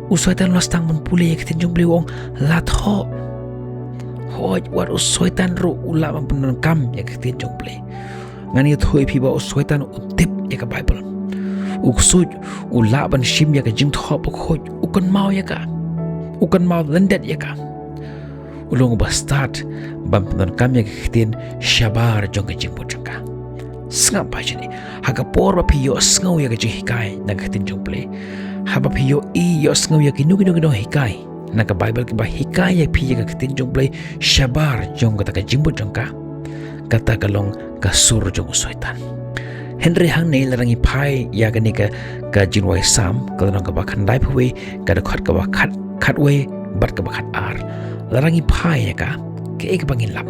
U Soitan u la sdang ban pule ïa ka ktien jong u Blei, u ong, la thoh. Hooid, wat u Soitan ruh u lah ban pyndonkam ïa ka ktien jong u Blei. Ngan ïathuh ïa phi ba u Soitan u tip ïa ka Baibl. U ksuid u lah ban shim ïa ka Jingthoh Bakhuid, u kynmaw ïa ka. U kynmaw lyndet ïa ka. U long uba stad ban pyndonkam ïa ka ktien shabar jong ka jingmut jong ka. Sngap bha shane, ha ka por ba phi ïohsngew ïa ka jinghikai na ka ktien jong U Blei, haba phi ïohi ïohsngew ïa kino kino ki nonghikai na ka Baibl kiba hikai ïa phi ïa ka ktien jong U Blei shabar jong kata ka jingmut jong ka, kata ka long ka sur jong u Soitan. Hynrei hangne lada ngi phai ïa kane ka, ka Jingrwai Salm, ka lynnong kaba khyndai phew wei, ka dkhot kaba khat, khatwei bad kaba khatar, lada ngi phai ïa ka, kaei kaba ngin lap?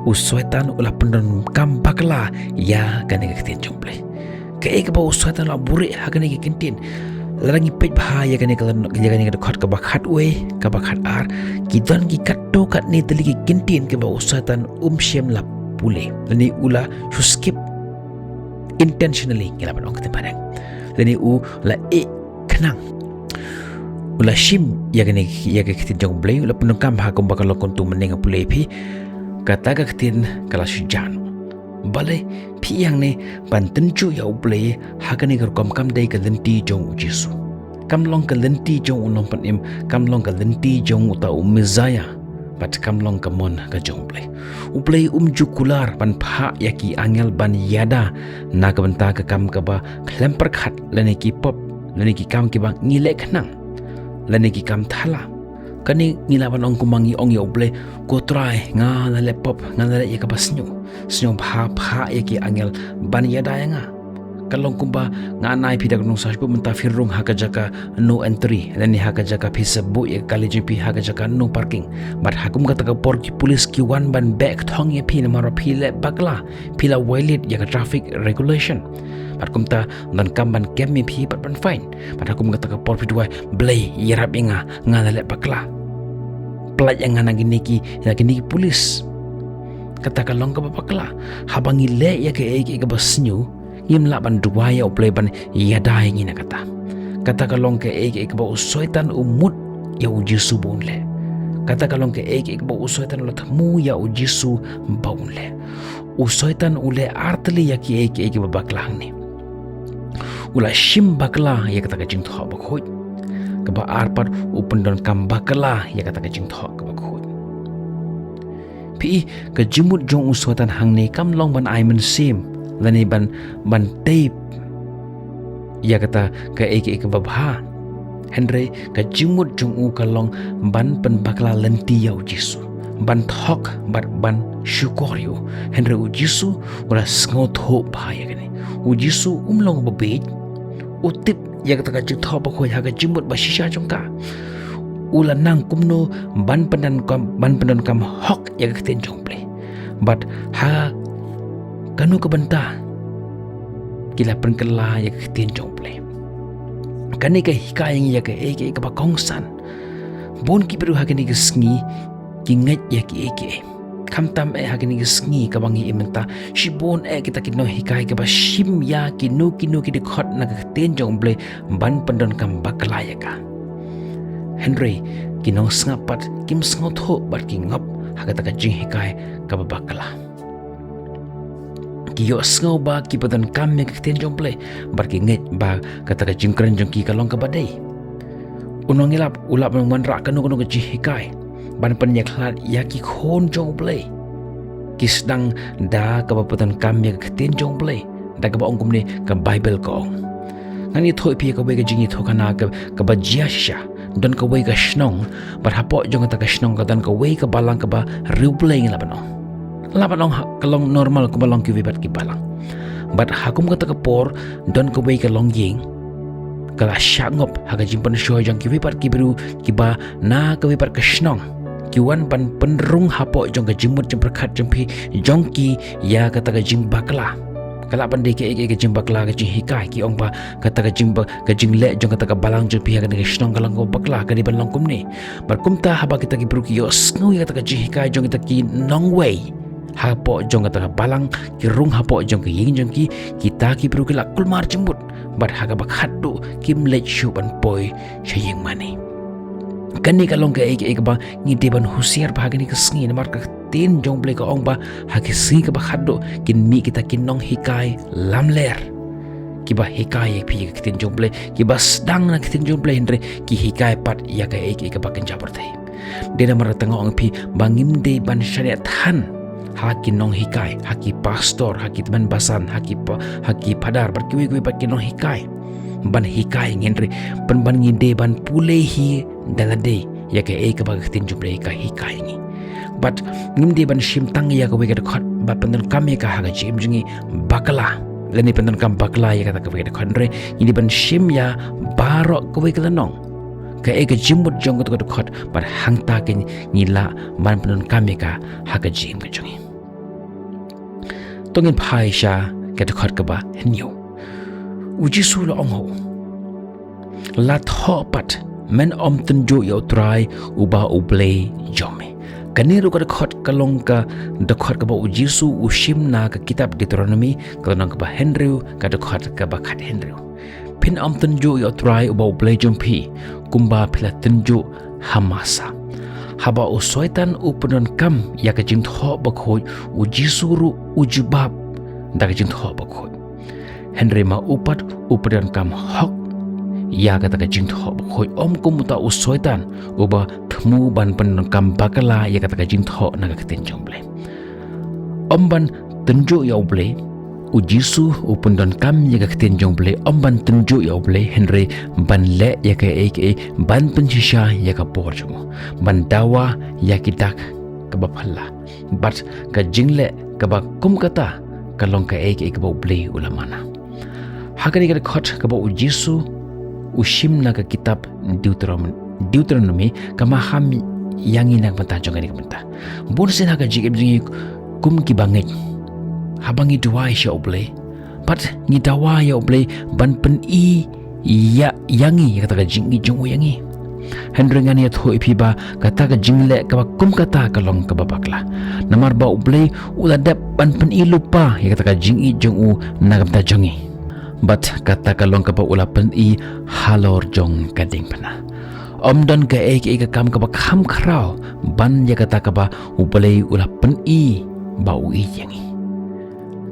U Soitan u la pyndonkam bakla ïa kane ka ktien jong U Blei. Kaei kaba u Soitan u la buhrieh ha kane ka kyntien? Lada ngi peit bha ïa kane ka lyn-, ïa kane ka dkhot kaba khatwei, kaba khatar, ki don ki katto katne tylli ki kyntien kiba u Soitan um shym la pule lane u la shu skip intentionally, ngi lah ban ong ktien Phareng, lane u la ïeh khnang. U la shim ïa kane, ïa ka ktien jong U Blei, u la pyndonkam bha kumba ka long. Kumto mynne nga pule ïa phi, kata ka ktien ka la shu jah noh. Balei? Phi ïa hangne ban tynjuh ïa U Blei ha kane ka rukom kam dei ka lynti jong u Jisu. Kam long ka lynti jong u Nongpynim, kam long ka lynti jong uta u Messiah, bad kam long ka mon ka jong U Blei. U Blei um ju kular ban phah ïa ki angel ban ïada na ka bynta ka kam kaba khlem pyrkhat, lane ki pop, lane ki kam kiba ngi leh khnang, lane ki kam thala. Kane ngi lah ban ong kumba ngi ong ïa U Blei, ko Trai, nga la leh pop, nga la leh ïa kaba sniew. Sngewbha phah ïa ki angel ban ïada ïa nga. Ka long kumba nga nai phi da ka nongsa shu mynta phi rung ha ka jaka no entry, lane ha ka jaka phi sa buh ïa ka kali jong phi ha ka jaka no parking. Bad ha kum kata ka por ki pulis ki wan ban beh kthong ïa phi namar ba phi leh bakla, phi la violate ïa ka traffic regulation. Bad kumta donkam ban kem ïa phi bad ban fine. Bad ha kum kata ka por phi duwai, Blei, ïarap ïa nga, nga la leh bakla. Pynlait ïa nga na kine ki, na kine ki pulis. Kata ka long kaba bakla. Haba ngi leh ïa kaei kaei kaba sniew, ngim lah ban duwai ïa U Blei ban ïada ïa ngi na kata. Kata ka long kaei kaei kaba u Soitan u mut ïa u Jisu ba un leh. Kata ka long kaei kaei kaba u Soitan u la thmu ïa u Jisu ba un leh. U Soitan u leh ar tylli ïa kiei kiei kiba bakla hangne. U la shim bakla ïa kata ka jingthoh bakhuid. Kaba ar pat, u pyndonkam bakla ïa kata ka jingthoh kaba khuid. Phi i, ka jingmut jong u Soitan hangne kam long ban ai mynsiem lane ban, ban tei ïa kata kaei kaei kaba bha. Hynrei ka jingmut jong u ka long ban pynbakla lynti ïa u Jisu, ban thok bad ban shukor ïa u. Hynrei u Jisu u la sngewthuh bha ïa kane. U Jisu um long uba bieit, u tip ïa kata ka jingthoh bakhuid ha ka jingmut ba shisha jong ka. U la nang kumno ban pyndonkam, ban pyndonkam hok ïa ka ktien jong U Blei. Bad ha kano ka bynta ki la pynkylla ïa ka ktien jong U Blei? Kane ka hikai ïa ngi ïa kaei kaei kaba kongsan. Bun ki briew ha kane ka sngi ki ngeit ïa kiei kiei. Khamtam eh ha kane ka sngi kaba ngi im mynta, shibun eh kita ki nonghikai kiba shim ïa kino kino ki dkhot na ka ktien jong U Blei ban pyndonkam bakla ïa ka. Hynrei ki nongsngap pat kim sngewthuh bad ki ngop ha kata ka jinghikai kaba bakla. Ki ïohsngew ba ki pyndonkam ïa ka ktien jong U Blei bad ki ngeit ba kata ka jingkren jong ki ka long kaba dei. U nongïalap u lah ban wanrah kano kano ka jinghikai ban pynïakhlad ïa ki khun jong U Blei. Ki sdang da kaba pyndonkam ïa ka ktien jong U Blei, da kaba ong kumne, ka Baibl ka ong. Ngan ïathuh ïa phi ïa kawei ka jingïathuhkhana ka, kaba jia shisha. Don kawei ka shnong, bad hapoh jong kata ka shnong ka don kawei ka balang kaba riewblei, ngi lah ban ong. Lah ban ong ha, ka long normal kumba long kiwei pat ki balang. Bad ha kum kata ka por, don kawei ka longïing ka la shah ngop ha ka jingpynshoi jong kiwei pat ki briew kiba na kawei pat ka shnong. Ki wan ban pynrung hapoh jong ka jingmut jingpyrkhat jong phi, jong ki ïa kata ka jingbakla. Ka lah ban dei kaei kaei ka jingbakla, ka jinghikai, ki ong ba kata ka jingba-, ka jingleh jong kata ka balang jong phi ha kane ka shnong ka long kaba bakla, ka dei ban long kumne. Bad kumta haba kita ki briew ki ïohsngew ïa kata ka jinghikai jong kita ki nongwei hapoh jong kata ka balang, ki rung hapoh jong ka ïing jong ki, kita ki briew ki la kulmar jingmut. Bad ha kaba khatduh kim leit shuh ban poi sha ïing mane. Kane ka long kaei kaei kaba ngi dei ban husiar bha ha kane ka sngi, namar ka ktien jong U Blei ka ong ba ha ka sngi kaba khatduh kin mih kita ki nonghikai lamler, kiba hikai ïa phi ïa ka ktien jong U Blei, kiba sdang na ka ktien jong U Blei, hynrei ki hikai pat ïa kaei kaei kaba kynja pyrthei. Dei namar kata nga ong ïa phi ba ngim dei ban shaniah than ha ki nonghikai, ha ki pastor, ha ki tymmen basan, ha ki pa, ha ki phadar, bad kiwei kiwei pat ki nonghikai, ban hikai ngi, hynrei pynban ngi dei ban pule hi da lade ïa kaei kaba ka ktien jong U Blei ka hikai ngi. Bad ngim dei ban shim tang ïa kawei ka dkhot ba pyndonkam ïa ka ha ka jingim jong ngi bakla, lane pyndonkam bakla ïa kata kawei ka dkhot, hynrei ngi dei ban shim ïa baroh kawei ka lynnong, kaei ka jingmut jong kata ka dkhot, bad hangta keiñ ngi lah ban pyndonkam ïa ka ha ka jingim ka jong ngi. To ngin phai sha ka dkhot kaba hynñiew. U Jisu u la ong ha u, la thoh pat, men ym tynjuh ïa U Trai uba U Blei jong me. Kane ruh ka dkhot ka long ka dkhot kaba U Jisu u shim na ka kitab Deuteronomi, ka lynnong kaba hynriew, ka dkhot kaba khathynriew. Phin ym tynjuh ïa U Trai uba U Blei jong phi, kumba phi la tynjuh ha Masa. Haba u Soitan u pyndonkam ïa ka jingthoh bakhuid, U Jisu ruh u jubab da ka jingthoh bakhuid. Hynrei ma u pat u pyndonkam hok ïa kata ka jingthoh bakhuid, ym kum uta u Soitan uba thmu ban pyndonkam bakla ïa kata ka jingthoh na ka ktien jong U Blei. Ym ban tynjuh ïa U Blei, U Jisu u pyndonkam ïa ka ktien jong U Blei, ym ban tynjuh ïa U Blei, hynrei ban leh ïa kaei kaei ban pynshisha ïa ka bor jong u, ban dawa ïa ki dak kaba phylla. Bad ka jingleh kaba kum kata ka long kaei kaei kaba U Blei u la mana. Ha kane ka dkhot kaba U Jisu u shim na ka kitab Deuteronomi, Deuteronomi, ka maham ïa ngi na ka bynta jong kane ka bynta. Bun sien ha ka jingim jong ngi kum ki bangeit, haba ngi duwai sha U Blei, bad ngi dawa ïa U Blei ban pyni ïa, ïa ngi ïa kata ka jingïeit jong u ïa ngi. Hynrei ngan ïathuh ïa phi ba kata ka jingleh kaba kum kata ka long kaba bakla. Namar ba U Blei u la dep ban pyni lypa ïa kata ka jingïeit jong u na ka bynta jong ngi. Bad kata ka long kaba u la pyni halor jong ka diengphna. Ym don kaei kaei ka kam kaba kham khraw ban ïa kata kaba U Blei u la pyni ba u ïeit ïa ngi.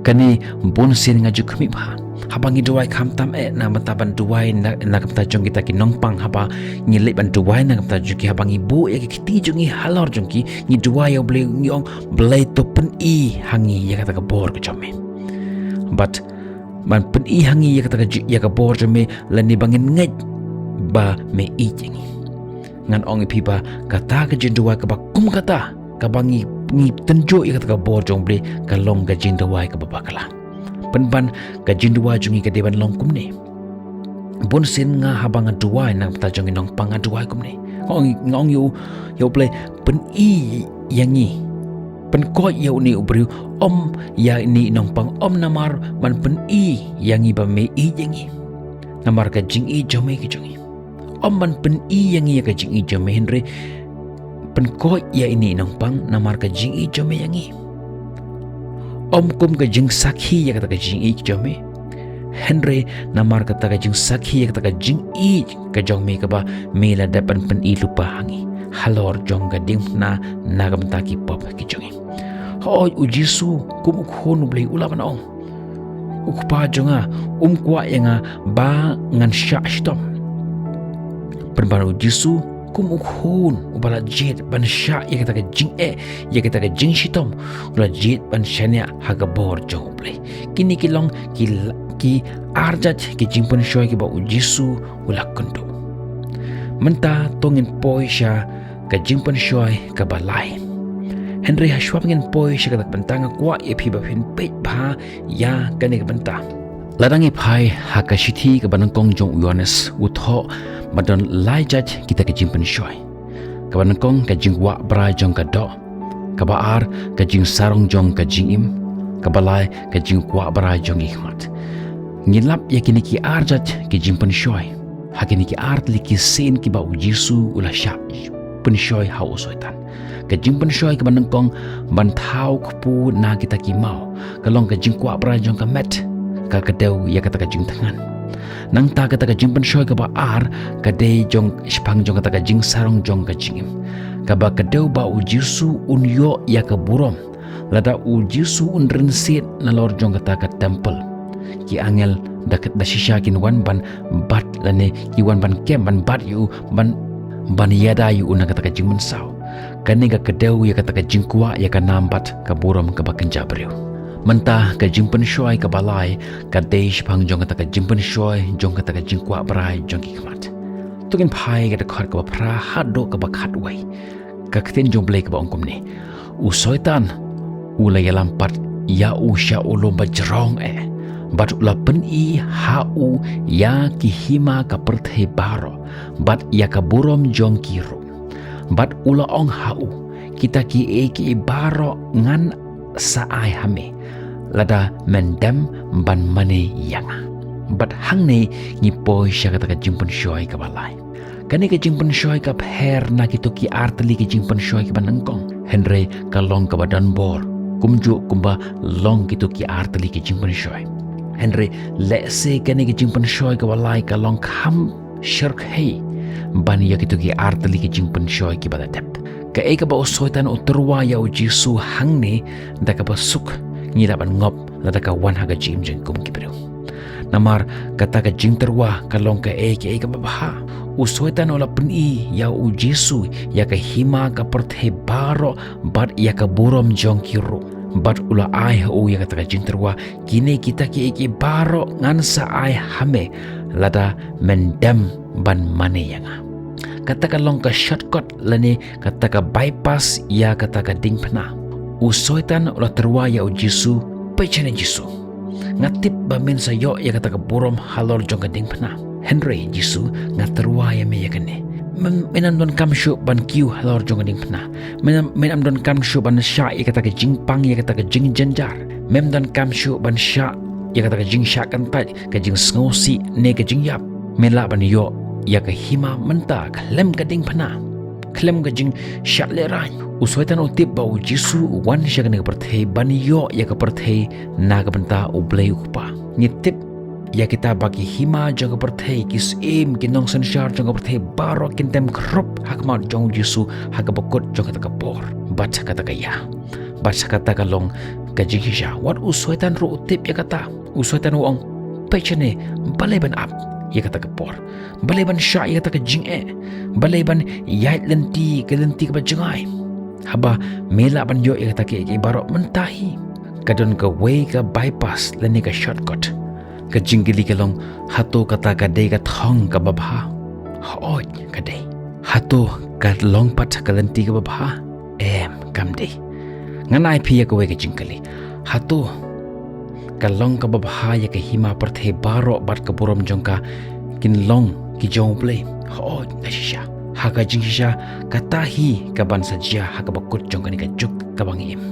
Kane bun sien nga ju khmih bha. Haba ngi duwai khamtam eh na ka bynta ban duwai na, na ka bynta jong kita ki nongpang, haba ngi leit ban duwai na ka bynta jong ki, haba ngi buh ïa ki kti jong ngi halor jong ki, ngi duwai ïa U Blei, ngi ong, Blei, to pyni ha ngi ïa kata ka bor ka jong me. Bad ban pyni ha ngi ïa kata ka ji-, ïa ka bor jong me, lane ba ngin ngeit ba me ïeit ïa ngi. Ngan ong ïa phi ba kata ka jingduwai kaba kum kata, kaba ngi, ngi tynjuh ïa kata ka bor jong U Blei, ka long ka jingduwai kaba bakla. Pynban ka jingduwai jong ngi ka dei ban long kumne. Bun sien nga haba nga duwai na ka bynta jong ki nongpang nga duwai kumne. Nga ong, nga ong ïa U, ïa U Blei, pyni ïa ngi. Pynkoit ïa une u briew, ym ïa ine i nongpang, ym namar ban pyni ïa ngi ba me ïeit ïa ngi. Namar ka jingïeit jong me ki jong ngi. Ym ban pyni ïa ngi ïa ka jingïeit jong me, hynrei pynkoit ïa ine i nongpang namar ka jingïeit jong me ïa ngi. Ym kum ka jingsakhi ïa kata ka jingïeit jong me, hynrei namar kata ka jingsakhi ïa kata ka jingïeit ka jong me kaba me la dep ban pyni lypa ha ngi halor jong ka diengphna na ka bynta ki pop ki jong ngi. Hooid, U Jisu kum u Khun U Blei u lah ban ong, U Kpa jong nga um kwah ïa nga ba ngan shah shitom. Pynban U Jisu kum u Khun uba la jied ban shah ïa kata ka jingeh, ïa kata ka jingshitom, u la jied ban shaniah ha ka bor jong U Blei. Kine ki long ki, ki ar jait ki jingpynshoi kiba U Jisu u la kynduh. Mynta to ngin poi sha ka jingpynshoi kaba lai. Hynrei ha shuwa ba ngin poi sha kata ka bynta nga kwah ïa phi ba phin peit bha ïa kane ka bynta. Lada ngi phai ha ka shithi kaba nyngkong jong u Ïoannis, u thoh ba don lai jait kita ki jingpynshoi. Kaba nyngkong ka jingkwah brai jong ka doh. Kaba ar ka jingsarong jong ka jingim. Kaba lai ka jingkwah brai jong ki khmat. Ngi lap ïa kine ki ar jait ki jingpynshoi ha kine ki ar tylli ki sien kiba U Jisu u la shah pynshoi ha u Soitan. Ka jingpynshoi kaba nyngkong ban thaw kpu na kita ki maw, ka long ka jingkwah brai jong ka met, ka kdew ïa kata ka jingthngan. Nangta kata ka jingpynshoi kaba ar ka dei jong shaphang jong kata ka jingsarong jong ka jingim, kaba kdew ba U Jisu un ïoh ïa ka burom lada U Jisu un rynsied nalor jong kata ka templ. Ki angel da, da shisha kin wan ban bat lane ki wan ban kem ban bat ïa u, ban ban ïada ïa u na kata ka jingmynsaw. Kane ka kdew ïa kata ka jingkwah ïa ka nam bad ka burom kaba kynja briew. Mynta ka jingpynshoi kaba lai ka dei shaphang jong kata ka jingpynshoi jong kata ka jingkwah brai jong ki khmat. To ngin phai ka dkhot kaba phra haduh kaba khatwei. Ka ktien jong U Blei kaba ong kumne: U Soitan u la ïalam pat ïa u sha u lum bajrong eh, bad u la pyni ha u ïa ki hima ka pyrthei baroh, bad ïa ka burom jong ki ruh. Bad u la ong ha u: Kita kiei kiei baroh ngan sa ai ha me, lada men dem ban mane ïa nga. Bad hangne ngi poi sha kata ka jingpynshoi kaba lai. Kane ka jingpynshoi ka pher na kito ki artylli ki jingpynshoi kiba nyngkong. Hynrei ka long kaba donbor kumjuh kumba long kito ki artylli ki jingpynshoi. Hynrei lehse kane ka jingpynshoi kaba lai ka long kham shyrkhei ban ïa kito ki artylli ki jingpynshoi kiba la dep. Kaei kaba u Soitan u tyrwa ïa u Jisu hangne, da kaba suk ngi lah ban ngop lada ka wan ha ka jingim jong ki briew. Namar kata ka jingtyrwa ka long kaei kaei kaba bha. U Soitan u la pyni ïa u Jisu ïa ka hima ka pyrthei baroh bad ïa ka burom jong ki ruh. Bad u la ai ha u ïa kata ka jingtyrwa: Kine kita kiei kiei baroh ngan sa ai ha me, lada men dem ban mane ïa nga. Kata ka long ka shortcut lane kata ka bypass ïa kata ka diengphna. U Soitan u la tyrwa ïa u Jisu: Peit shane Jisu, nga tip ba men sa ïoh ïa kata ka burom halor jong ka diengphna. Hynrei Jisu, nga tyrwa ïa me ïa kane: Men, men ym donkam shuh ban kiew halor jong ka diengphna. Men, men ym donkam shuh ban shah ïa kata ka jingpang, ïa kata ka jingjynjar. Mem donkam shuh ban shah ïa kata ka jingshah kyntait, ka jingsngewsih ne ka jingïap. Me lah ban ïoh ïa ka hima mynta khlem ka diengphna, khlem ka jingshah lehraiñ. U Soitan u tip ba u Jisu u wan sha kane ka pyrthei ban ïoh ïa ka pyrthei na ka bynta U Blei U Kpa. Ngi tip ïa kita ba ki hima jong ka pyrthei, ki syiem, ki nongsynshar jong ka pyrthei baroh kin dem khrup ha khmat jong u Jisu ha kaba kut jong kata ka por bad kata ka ïa. Bad kata ka long ka jingshisha. Wat u Soitan ruh u tip ïa kata. U Soitan u ong: Peit shane, balei ban ap ïa kata ka por? Balei ban shah ïa kata ka jingeh? Balei ban ïaid lynti ka lynti kaba jngai, haba me lah ban ïoh ïa kata kiei kiei baroh mynta hi? Ka don kawei ka bypass lane ka shortcut. Ka jingkylli ka long: Hato kata ka dei ka thong kaba bha? Hooid, ka dei. Hato ka long pat ka lynti kaba bha? Em, kam dei. Ngan ai phi ïa kawei ka jingkylli: Hato ka long kaba bha ïa ka hima pyrthei baroh bad ka burom jong ka kin long ki jong U Blei? Hooid, ka shisha. Ha ka jingshisha, kata hi kaban sa jia ha kaba kut jong kane ka juk kaba ngi im.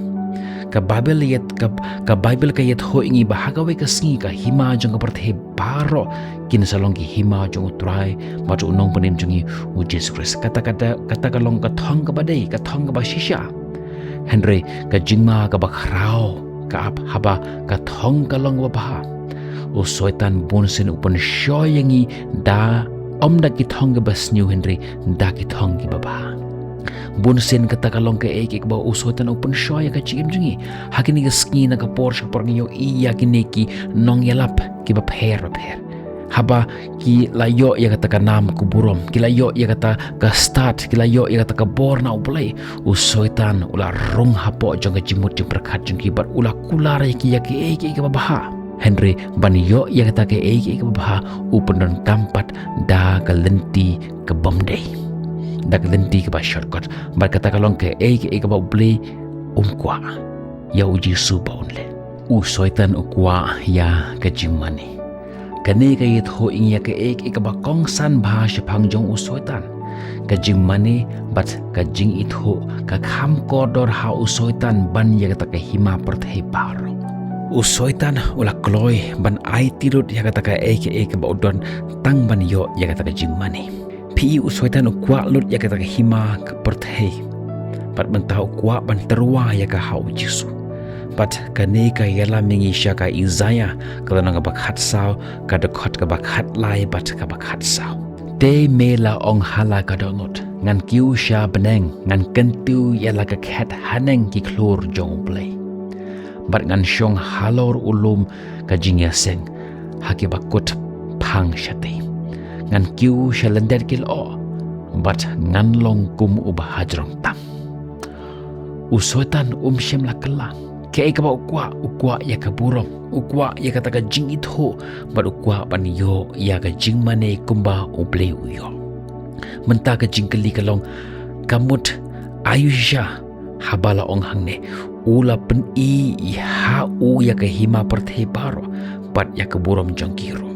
Ka Baibl ïa, ka, ka Baibl ka ïathuh ïa ngi ba ha kawei ka sngi ka hima jong ka pyrthei baroh kin sa long ki hima jong U Trai bad U Nongpynim jong ngi U Jisu Khrist. Kata, kata, kata ka long ka thong kaba dei, ka thong kaba shisha. Hynrei ka jingma kaba khraw ka ap haba ka thong ka long kaba bha. U Soitan bunsien u pynshoi ïa ngi da, ym da ki thong kiba sniew hynrei da ki thong kiba bha. Bunsien kata ka long kaei kaei kaba u Soitan u pynshoi ïa ka jingim jong ngi. Ha kine ki sngi na ka por sha ka por ngi ïohi ïa kine ki nongïalap kiba pher bapher. Haba ki la ïoh ïa kata ka nam ka burom, ki la ïoh ïa kata ka stad, ki la ïoh ïa kata ka bor na U Blei, u Soitan u la rung hapoh jong ka jingmut jingpyrkhat jong ki bad u la kular ïa ki ïa kaei kaei kaba bha. Hynrei ban ïoh ïa kata kaei kaei kaba bha, u pyndonkam pat da ka lynti kabym dei, da ka lynti kaba shortcut. Bad kata ka long kaei kaei kaba U Blei um kwah ïa u Jisu ba un leh. U Soitan u kwah ïa ka jingmane. Kane ka ïathuh ïa ngi ïa kaei kaei kaba kongsan bha shaphang jong u Soitan. Ka jingmane bad ka jingithuh ka kham kordor ha u Soitan ban ïa kata ka hima pyrthei baroh. U Soitan u la kloi ban aiti lut ïa kata kaei kaei kaba u don tang ban ïoh ïa kata ka jingmane. Phi i, u Soitan u kwah lut ïa kata ka hima ka pyrthei. Bad mynta u kwah ban tyrwa ïa ka ha u Jisu. Bad kane ka ïalam ïa ngi sha ka Isaïah ka lynnong kaba khatsaw, ka dkhot kaba khatlai bad kaba khatsaw. Te me la ong ha la ka dohnud, ngan kiew sha bneng, ngan kyntiew ïa la ka khet haneng ki khlur jong U Blei. Bad ngan shong halor u lum ka jingïaseng ha kiba kut phang shatei. Ngan kiew sha lyndet ki lyoh, bad ngan long kum uba hajrong tam. U Soitan um shym la kylla. Kaei kaba u kwah, u kwah ïa ka burom, u kwah ïa kata ka jingithuh, bad u kwah ban ïoh ïa ka jingmane kumba U Blei u ïoh. Mynta ka jingkylli ka long, ka mut aïu shisha haba la ong hangne, u la pyni ha u ïa ka hima pyrthei baroh bad ïa ka burom jong ki ruh.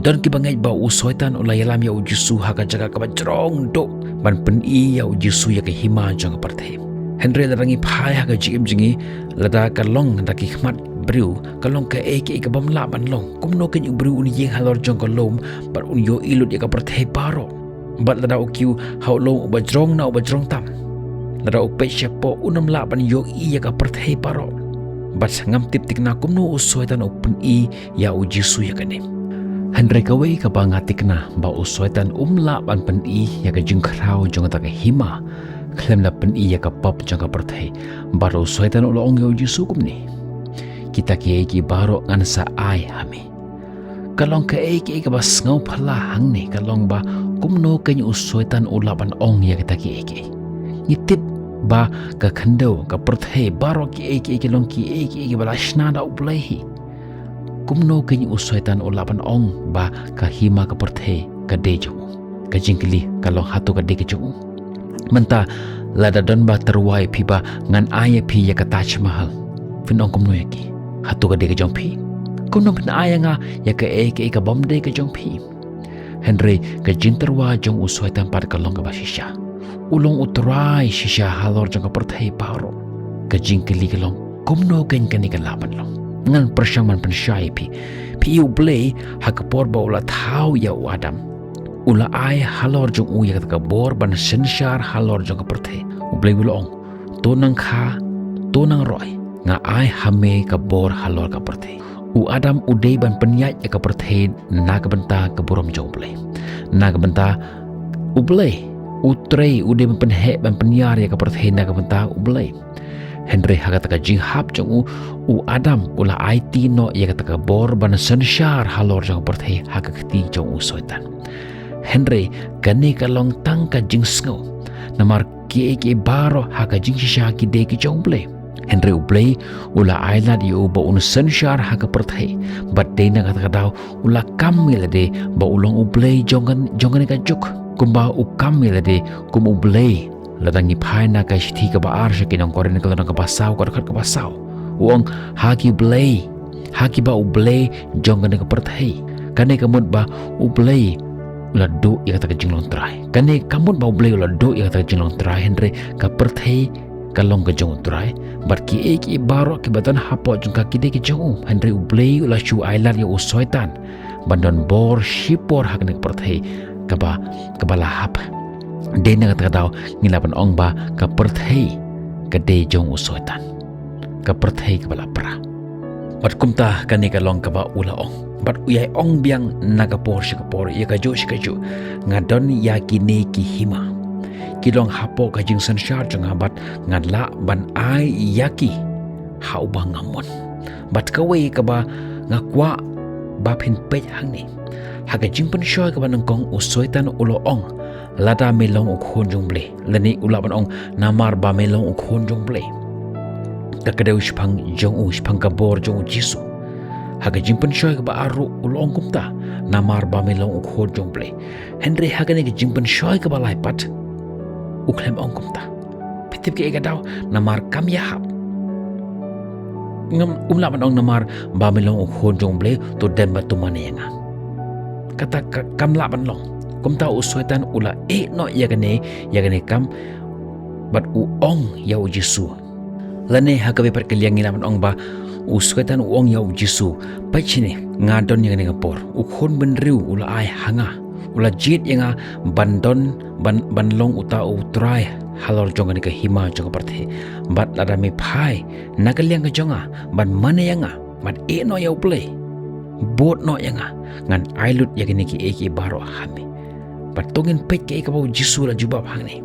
Don kiba ngeit ba u Soitan u la ïalam ïa u Jisu ha ka jaka kaba jrong duh ban pyni ïa u Jisu ïa ka hima jong ka pyrthei. Hynrei lada ngi phai ha ka jingim jong ngi, lada ka long da ki khmat briew, ka long kaei kaei kabym lah ban long. Kumno kein u briew un ïeng halor jong ka lum bad un ïohi lut ïa ka pyrthei baroh? Bad lada u kiew ha u lum uba jrong na uba jrong tam, lada u peit shapoh, unym lah ban ïohi ïa ka pyrthei baroh. Bad ngam tip thikna kumno u Soitan u pyni ïa u Jisu ïa kane. Hynrei kawei kaba nga thikna, ba u Soitan um lah ban pyni ïa ka jingkhraw jong kata ka hima khlem da pyni ïa ka pop jong ka pyrthei. Bad u Soitan u la ong ïa u Jisu kumne, kita kiei kiei baroh ngan sa ai ha me. Ka long kaei kaei kaba sngewphylla hangne, ka long ba kumno kein u Soitan u lah ban ong ïa kita kiei kiei. Ngi tip ba ka khyndew, ka pyrthei baroh, kiei kiei ki long kiei kiei kiba la shna da U Blei hi. Kumno kein u Soitan u lah ban ong ba ka hima ka pyrthei ka dei jong u? Ka jingkylli ka long, hato ka dei ka jong u? Mynta lada don ba tyrwa ïa phi ba ngan ai ïa phi ïa ka Taj Mahal, phin ong kumno ïa ki? Hato ka dei ka jong phi? Kumno phin ai ïa nga ïa kaei kaei kabym dei ka jong phi? Hynrei ka jingtyrwa jong u Soitan pat ka long kaba shisha. U long u trai shisha halor jong ka pyrthei baroh. Ka jingkylli ka long, kumno kein kane ka lah ban long? Ngan pyrshang ban pynshai ïa phi. Phi i, U Blei ha ka por ba u la thaw ïa u Adam, u la ai halor jong u ïa kata ka bor ban synshar halor jong ka pyrthei. U Blei u la ong, to nang kha, to nang roi, nga ai ha me ka bor halor ka pyrthei. U Adam u dei ban pynïaid ïa ka pyrthei na ka bynta ka burom jong U Blei. Na ka bynta U Blei, u trei u dei ban pynheh ban pynïar ïa ka pyrthei na ka bynta U Blei. Hynrei ha kata ka jinghap jong u, u Adam u la aiti noh ïa kata ka bor ban synshar halor jong ka pyrthei ha ka kti jong u Soitan. Hynrei kane ka long tang ka jingsngew. Namar kiei kiei baroh ha ka jingshisha ki dei ki jong U Blei. Hynrei U Blei u la ai lad ïa u ba un synshar ha ka pyrthei. Bad dei na kata ka daw u la kam ïa lade ba u long U Blei jong kan, jong kane ka juk. Kumba u kam ïa lade kum U Blei. Lada ngi phai na ka shithi kaba ar sha ki nong Korinth, ka lynnong kaba saw, ka dkhot kaba saw, u ong, ha ki blei, ha kiba u blei jong kane ka pyrthei. Kane ka mut ba U Blei u la duh ïa kata ka jinglong trai. Kane ka mut ba U Blei u la duh ïa kata ka jinglong trai, hynrei ka pyrthei ka long ka jong U Trai. Bad kiei kiei baroh kiba don hapoh jong ka ki dei ki jong u. Hynrei U Blei u la shu ai lad ïa u Soitan ban don bor shipor ha kane ka pyrthei kaba, kaba la hap. Dei na kata ka daw ngi lah ban ong ba ka pyrthei ka dei jong u Soitan. Ka pyrthei kaba la pra. Bad kumta kane ka long kaba u la ong. Bad u ïai ong biang na ka por sha ka por, ïa kajuh sha kajuh, nga don ïa kine ki hima. Ki long hapoh ka jingsynshar jong nga bad nga lah ban ai ïa ki ha uba nga mon. Bad kawei kaba nga kwah ba phin peit hangne. Ha ka jingpynshoi kaba nyngkong u Soitan u la ong, lada me long u khun jong U Blei. Lane u lah ban ong, namar ba me long u khun jong U Blei. Ka kdew shaphang jong u, shaphang ka bor jong u Jisu. Ha ka jingpynshoi kaba ar ruh u la ong kumta, namar ba me long u khun jong U Blei. Hynrei ha kane ka jingpynshoi kaba lai pat, u khlem ong kumta. Phi tip kaei ka daw, namar kam ïahap. Ngam, um lah ban ong namar ba me long u khun jong U Blei, to dem bad to mane ïa nga. Kata ka, kam lah ban long. Kumta u Soitan u la ïeh noh ïa kane, ïa kane kam, bad u ong ïa u Jisu. Lane ha kaba pat ka liang ngi lah ban ong ba u Soitan u ong ïa u Jisu, peit shane, nga don ïa kane ka bor. U khun bynriew u la ai ha nga. U la jied ïa nga ban don, ban, ban long uta u trai halor jong kane ka hima jong ka pyrthei. Bad lada me phai na ka liang ka jong nga ban mane ïa nga, bad ïeh noh ïa U Blei, bud noh ïa nga, ngan ai lut ïa kine kiei kiei baroh ha me. Bad to ngin peit kaei kaba u Jisu u la jubab hangne.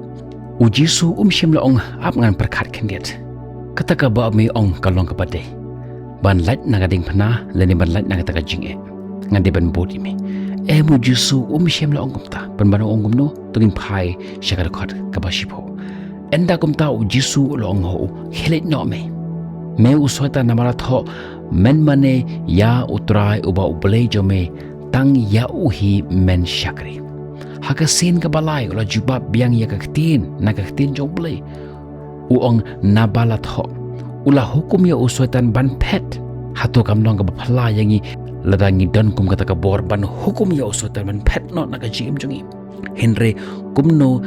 U Jisu um shym la ong, ap ngan pyrkhat khyndiat. Kata kaba me ong ka long kaba dei. Ban lait na ka diengphna lane ban lait na kata ka jingeh, ngan dei ban bud ïa me. Em, u Jisu um shym la ong kumta. Pynban u ong kumno? To ngin phai sha ka dkhot kaba shiphew. Ynda kumta u Jisu u la ong ha u, khie leit noh me, me u Soitan, namar la thoh, men mane ïa U Trai uba U Blei jong me, tang ïa u hi men shakri. Ha ka sien kaba lai u la jubab biang ïa ka ktien na ka ktien jong U Blei. U ong, naba la thoh, u la hukum ïa u Soitan ban phet. Hato kam long kaba phylla ïa ngi lada ngi don kum kata ka bor ban hukum ïa u Soitan ban phet noh na ka jingim jong ngi? Hynrei kumno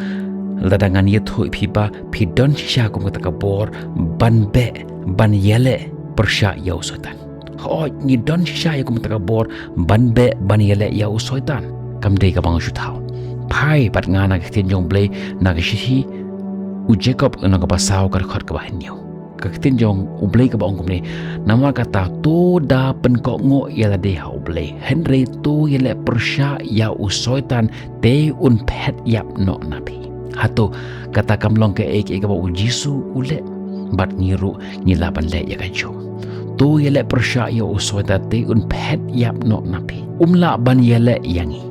lada ngan ïathuh ïa phi ba phi don shisha kum kata ka bor ban beh, ban ïaleh pyrshah ïa u Soitan? Hooid, ngi don shisha ïa kum kata ka bor ban beh, ban ïaleh ïa u Soitan. Kam dei kaba nga shu thaw. Phai bad nga na ka ktien jong U Blei na ka shithi U Jakob lynnong kaba saw, ka dkhot kaba hynñiew. Ka ktien jong U Blei kaba ong kumne, namar kata to da pynkohnguh ïa lade ha U Blei, hynrei to ïaleh pyrshah ïa u Soitan, te un phet ïap noh na phi. Hato kata kam long kaei kaei kaba u Jisu u leh? Bad ngi ruh ngi lah ban leh ïa kajuh. To ïaleh pyrshah ïa u Soitan te un phet ïap noh na phi. Um lah ban ïaleh ïa ngi.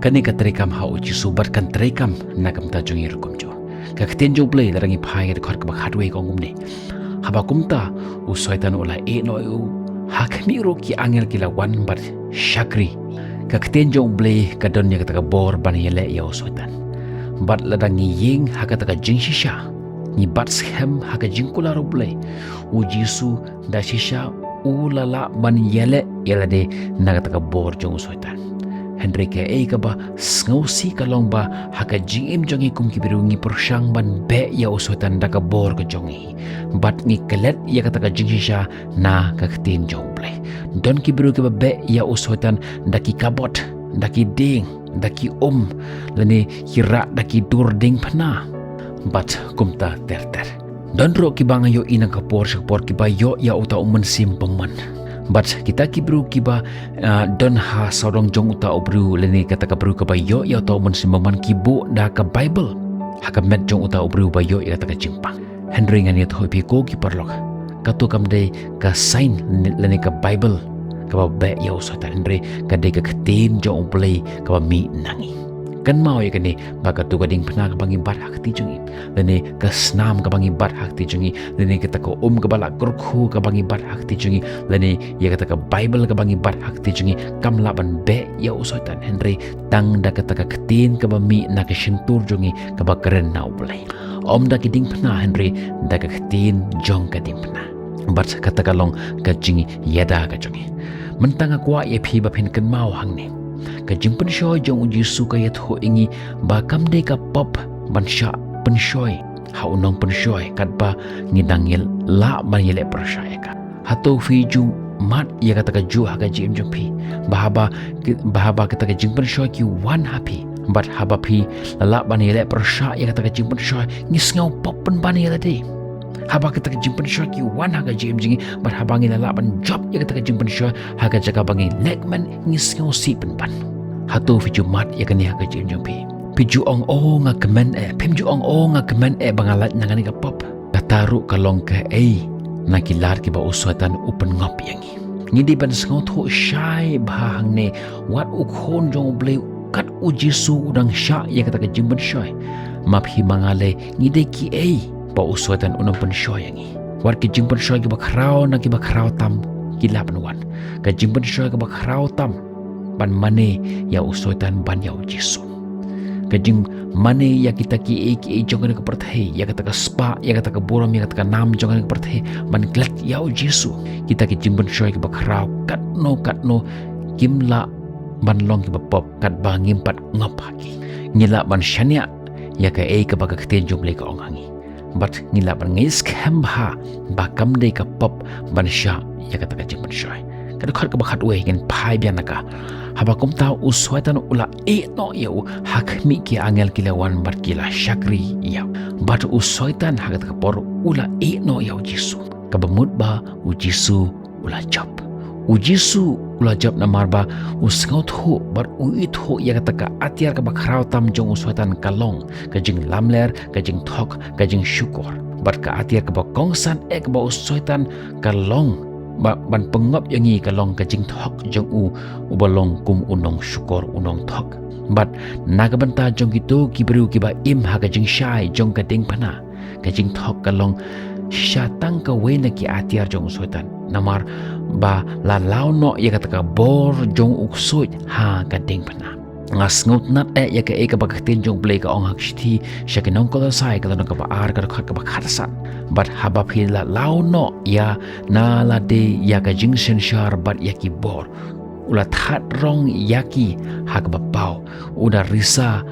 Kane ka treikam ha u Jisu bad kan treikam na ka bynta jong ngi ruh kumjuh. Ka ktien jong U Blei, lada ngi phai ha ka dkhot kaba khatwei, ka ong kumne, haba kumta u Soitan u la ïeh noh ïa u, ha khmih ruh ki angel ki la wan bad shakri. Ka ktien jong U Blei ka don ïa kata ka bor ban ïaleh ïa u Soitan. Bad lada ngi ïeng ha kata ka jingshisha, ngi bat skhem ha ka jingkular U Blei, u Jisu da shisha u la lah ban ïaleh ïa lade na kata ka bor jong u Soitan. Hynrei kaei kaba sngewsih ka long ba ha ka jingim jong ngi kum ki briew ngi pyrshang ban beh ïa u Soitan da ka bor ka jong ngi, bad ngi klet ïa kata ka jingshisha na ka ktien jong U Blei. Don ki briew kiba beh ïa u Soitan da ki kabot, da ki dieng, da ki um, lane ki rah da ki dur diengphna, bad kumta ter ter. Don ruh kiba nga ïohi na ka por sha ka por kiba ïoh ïa uta u mynsiem bymman. Bad kita ki briew kiba, ah, don ha sawdong jong uta u briew lane kata ka briew kaba ïoh ïa uta u mynsiem bymman ki buh da ka Baibl ha ka met jong uta u briew ba ïoh ïa kata ka jingpang. Hynrei ngan ïathuh ïa phi ko ki paralok, kato kam dei ka sign lane ka Baibl kaba beh ïa u Soitan, hynrei ka dei ka ktien jong U Blei kaba mih na ngi. Kynmaw ïa kane, ba kato ka diengphna kaba ngi bat ha kti jong ngi, lane ka snam kaba ngi bat ha kti jong ngi, lane kata ka um kaba la kyrkhu kaba ngi bat ha kti jong ngi, lane ïa kata ka Baibl kaba ngi bat ha kti jong ngi, kam lah ban beh ïa u Soitan, hynrei tang da kata ka ktien kaba mih na ka shyntur jong ngi kaba kren na U Blei. Ym da ki diengphna, hynrei da ka ktien jong ka diengphna. Bad kata ka long ka jingïada ka jong ngi. Mynta nga kwah ïa phi ba phin kynmaw hangne. Ka jingpynshoi jong u Jisu ka ïathuh ïa ngi ba kam dei ka pop ban shah pynshoi ha u nongpynshoi katba ngi dang ïa lah ban ïaleh pyrshah ïa ka. Hato phi ju mad ïa kata kajuh ha ka jingim jong phi, ba haba ki, ba haba kata ka jingpynshoi ki wan ha phi, bad haba phi la lah ban ïaleh pyrshah ïa kata ka jingpynshoi, ngi sngew pop pynban ïa lade? Haba kata ka jingpynshoi ki wan ha ka jingim jong ngi, bad haba ngi la lah ban jop ïa kata ka jingpynshoi, ha ka jaka ba ngi leh kmen, ngi sngewsih pynban. Hato phi ju mad ïa kane ha ka jingim jong phi? Phi ju ong, "O nga kmen eh." Phim ju ong, "O nga kmen eh ba nga lait na kane ka pop." Kata ruh ka long kaei na ki lad kiba u Soitan u pynngop ïa ngi. Ngi dei ban sngewthuh shai bha hangne, wat u Khun jong U Blei kat u Jisu u dang shah ïa kata ka jingpynshoi. Ma phi ma nga lei, ngi dei kiei ba u Soitan u nang pynshoi ïa ngi? Wat ki jingpynshoi kiba khraw na kiba khraw tam ki lah ban wan. Ka jingpynshoi kaba khraw tam ban mane ïa u Soitan ban ïa u Jisu. Ka jingmane ïa kita kiei kiei jong kane ka pyrthei, ïa kata ka spah, ïa kata ka burom, ïa kata ka nam jong kane ka pyrthei, ban klet ïa u Jisu. Kita ki jingpynshoi kiba khraw katno katno kim lah ban long kiba pop katba ngim pat ngop ha ki. Ngi lah ban shaniah ïa kaei kaba ka ktien jong U Blei ka ong ha ngi. Bad ngi lah ban ngeit skhem bha ba kam dei ka pop ban shah ïa kata ka jingpynshoi. Ka dkhot kaba khatwei, ngin phai biang na ka. Haba kumta u Soitan u la ïeh noh ïa u, ha khmih ki angel ki la wan bad ki la shakri ïa u. Bad u Soitan ha kata ka por u la ïeh noh ïa u Jisu. Kaba mut ba u Jisu u la jop. U Jisu u la jop namar ba u sngewthuh bad u ithuh ïa kata ka atiar kaba khraw tam jong u Soitan ka long ka jinglamler, ka jingthok, ka jingshukor. Bad ka atiar kaba kongsan eh kaba u Soitan ka long Ba ban pynngop ïa ngi ka long ka jingthok jong u, uba long kum u nongshukor, u nongthok. Bad na ka bynta jong kito ki briew kiba im ha ka jingshai jong ka diengphna, ka jingthok ka long shisha tang kawei na ki atiar jong u Soitan. Namar ba la law noh ïa kata ka bor jong u ksuid ha ka diengphna. Nga sngewtynnad eh ïa kaei kaba ka ktien jong u Blei ka ong ha ka shithi sha ki nong Kolosai, ka lynnong kaba ar, ka dkhot kaba khatsan. Bad haba phi la law noh ïa na lade ïa ka jingsynshar bad ïa ki bor, u la thad rong ïa ki ha kaba paw, u da risa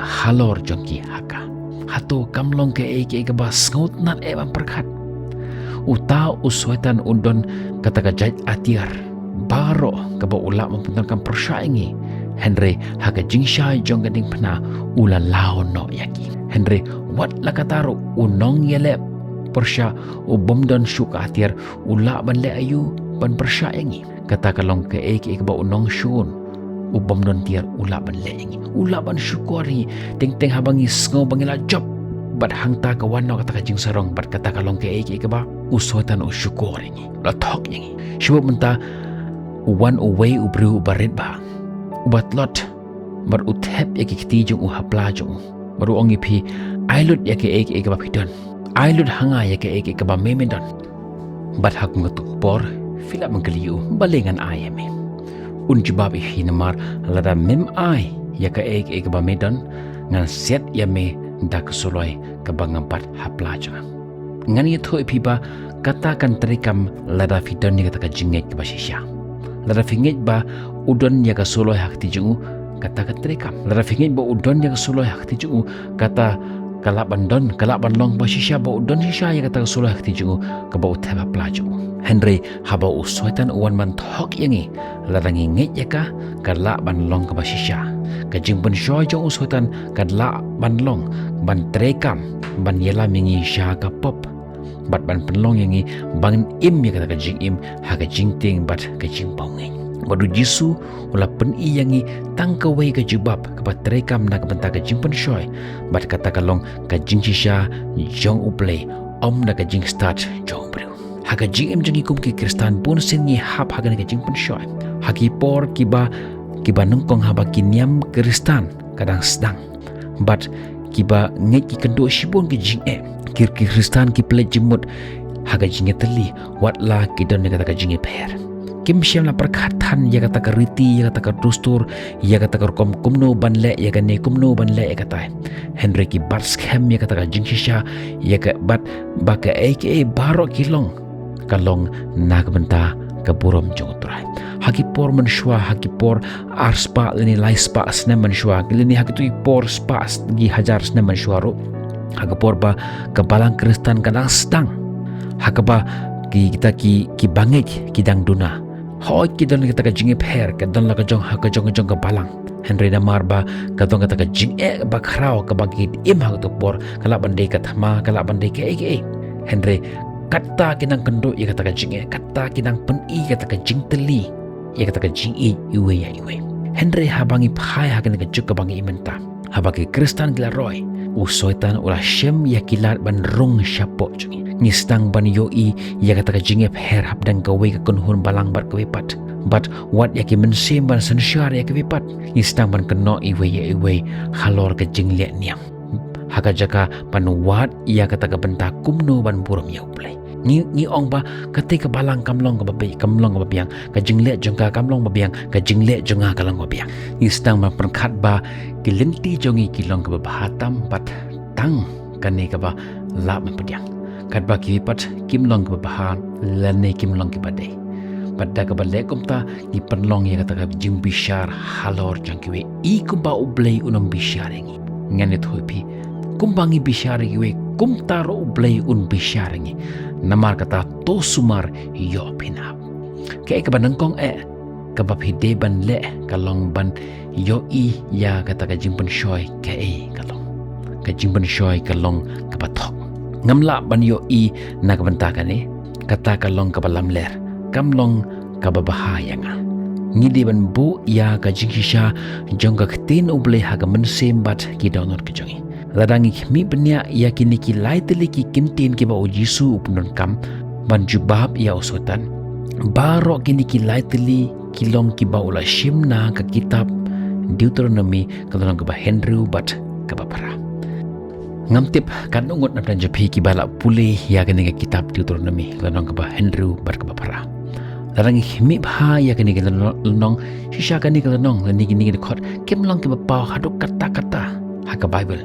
halor jong ki ha ka. Hato kam long kaei kaei kaba sngewtynnad eh ban pyrkhat? Uta u Soitan u don kata ka jait atiar baroh kaba u lah ban pyndonkam pyrshah ïa ngi. Hynrei ha ka jingshai jong ka diengphna u la law noh ïa ki. Hynrei wat la katta ruh u nongïaleh pyrshah u bym don shuh ka atiar u lah ban leh aïu ban pyrshah ïa ngi? Kata ka long kaei kaei kaba u nongshun u bym don tiar u lah ban leh ïa ngi, u lah ban shukor ïa ngi. Teng teng haba ngi sngew ba ngi la jop, bad hangta ka wan noh kata ka jingsarong, bad kata ka long kaei kaei kaba u Soitan u shukor ïa ngi, u la thok ïa ngi. Shibun mynta u wan uwei u briew uba rit bha, uba tlot, bad u thep ïa ki kti jong u ha pla jong u, bad u ong ïa phi, ai lut ïa kaei kaei kaba phi don, ai lut ha nga ïa kaei kaei kaba me me don. Bad ha kum katto ka por phi lah ban kylli ïa u, balei ngan ai ïa me? Un jubab ïa phi, namar lada mem ai ïa kaei kaei kaba me don, ngan siat ïa me da ka suloi kaba nga bat ha pla jong nga. Ngan ïathuh ïa phi ba kata kan treikam lada phi don ïa kata ka jingngeit kaba shisha. Lada phi ngeit ba u don ïa ka suloi ha kti jong u, kata kan treikam. Lada phi ngeit ba u don ïa ka suloi ha kti jong u, kata ka lah ban don, ka lah ban long ba shisha ba u don shisha ïa kata ka suloi ha kti jong u kaba u thep ha pla jong u. Hynrei haba u Soitan u wan ban thok ïa ngi, lada ngi ngeit ïa ka, ka lah ban long kaba shisha. Ka jingpynshoi jong u Soitan ka lah ban long ban treikam ban ïalam ïa ngi sha ka pop, bad ban pynlong ïa ngi ban im ïa kata ka jingim ha ka jingtieng bad ka jingpawngeit. Bad u Jisu u la pyni ïa ngi tang kawei ka jubab kaba treikam na ka bynta ka jingpynshoi, bad kata ka long ka jingshisha jong U Blei, ym na ka jingstad jong u briew. Ha ka jingim jong ngi kum ki Khristan, bun sien ngi hap ha kane ka jingpynshoi. Ha ki por kiba, kiba nyngkong haba ki niam Khristan ka dang sdang, bad kiba ngeit ki kynduh shibun ki jingeh. Ki, ki Khristan ki pynleit jingmut ha ka jingïatylli, wat la ki don ïa kata ka jingïapher. Kim shym la pyrkhat than ïa kata ka riti, ïa kata ka dustur, ïa kata ka rukom kumno ban leh ïa kane, kumno ban leh ïa katai. Hynrei ki bat skhem ïa kata ka jingshisha, ïa ka, bad ba kaei kaei baroh ki long, ka long na ka bynta ka burom jong U Trai. Ha ki por mynshuwa, ha ki por ar spah lane lai spah snem mynshuwa, lane ha kito ki por spah s-, ki hajar snem mynshuwa ruh, ha ka por ba ka balang Khristan ka dang sdang, ha kaba ki, kita ki, ki bangeit ki dang duna. Hooid, ki don kita ka jingïapher, ka don la ka jong, ha ka jong, ka jong ka balang. Hynrei namar ba ka don kata ka jingeh ba khraw kaba ki im ha kato ka por, ka lah ban dei ka thma, ka lah ban dei kaei kaei. Hynrei kata ki nang kynduh ïa kata ka jingeh, kata ki nang pyni ïa kata ka jingtylli ïa kata ka jingïeit iwei ïa iwei. Hynrei haba ngi phai ha kane ka juk kaba ngi im mynta, haba ki Khristan ki la roi, u Soitan u la shem ïa ki lad ban rung shapoh jong ngi. Ngi sdang ban ïohi ïa kata ka jingïapher hapdeng kawei ka kynhun balang bad kawei pat, bad wat ïa ki mynsiem ban synshar ïa kawei pat. Ngi sdang ban kynnoh iwei ïa iwei halor ka jingleh niam, ha ka jaka ban wad ïa kata ka bynta kumno ban burom ïa U Blei. Ngi, ngi ong ba katei ka balang kam long kaba bi-, kam long kaba biang, ka jingleh jong ka kam long ba biang, ka jingleh jong nga ka long ba biang. Ngi sdang ban pyrkhat ba ki lynti jong ngi ki long kaba bha tam, bad tang kane kaba lah ban pdiang. Katba kiwei pat kim long kiba bha lane kim long kiba dei. Bad da kaba leh kumta ngi pynlong ïa kata ka jingbishar halor jong kiwei, i kumba U Blei un ym bishar ïa ngi. Ngan ïathuh ïa phi, kumba ngi bishar ïa kiwei, kumta ruh U Blei un bishar ïa ngi. Namar kata, to sumar, ïoh phin hap. Kaei kaba nyngkong eh kaba phi dei ban leh ka long ban ïohi ïa kata ka jingpynshoi kaei ka long. Ka jingpynshoi ka long kaba thok. Ngam lah ban ïohi na ka bynta kane, kata ka long kaba lamler, kam long kaba bha ïa nga. Ngi dei ban buh ïa ka jingshisha jong ka ktien U Blei ha ka mynsiem bad ki dohnud ka jong ngi. Lada ngi khmih bniah ïa kine ki lai tylli ki kyntien kiba u Jisu u pyndonkam, ban jubab ïa u Soitan. Baroh kine ki lai tylli ki long kiba u la shim na ka kitab Deuteronomi ka lynnong kaba hynriew bad kaba phra. Ngam tip katno ngut na pdeng jong phi kiba la pule ïa kane ka kitab Deuteronomi ka lynnong kaba hynriew bad kaba phra. Lada ngi khmih bha ïa kane ka lynnong, lynnong, shisha kane ka lynnong lane kine ki dkhot kim long kiba paw haduh katta katta ha ka Baibl.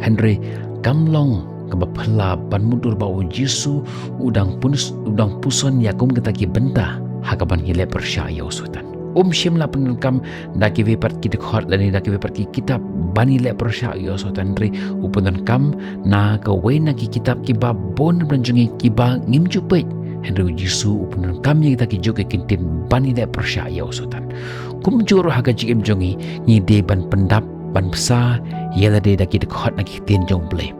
Hynrei kam long kaba phylla ban mutdur ba u Jisu u dang pun, u dang puson ïa kum kita ki bynta ha kaban ïaleh pyrshah ïa u Soitan. Um shym la pyndonkam da kiwei pat ki dkhot lane da kiwei pat ki kitab ban ïaleh pyrshah ïa u Soitan, hynrei u pyndonkam na kawei na ki kitab kiba bun na pdeng jong ngi kiba ngim ju peit. Hynrei u Jisu u pyndonkam ïa kita ki juk ki kyntien ban ïaleh pyrshah ïa u Soitan. Kumjuh ruh ha ka jingim jong ngi, ngi dei ban pyndap, ban bsa ïa lade da ki dkhot na ki ktien jong U Blei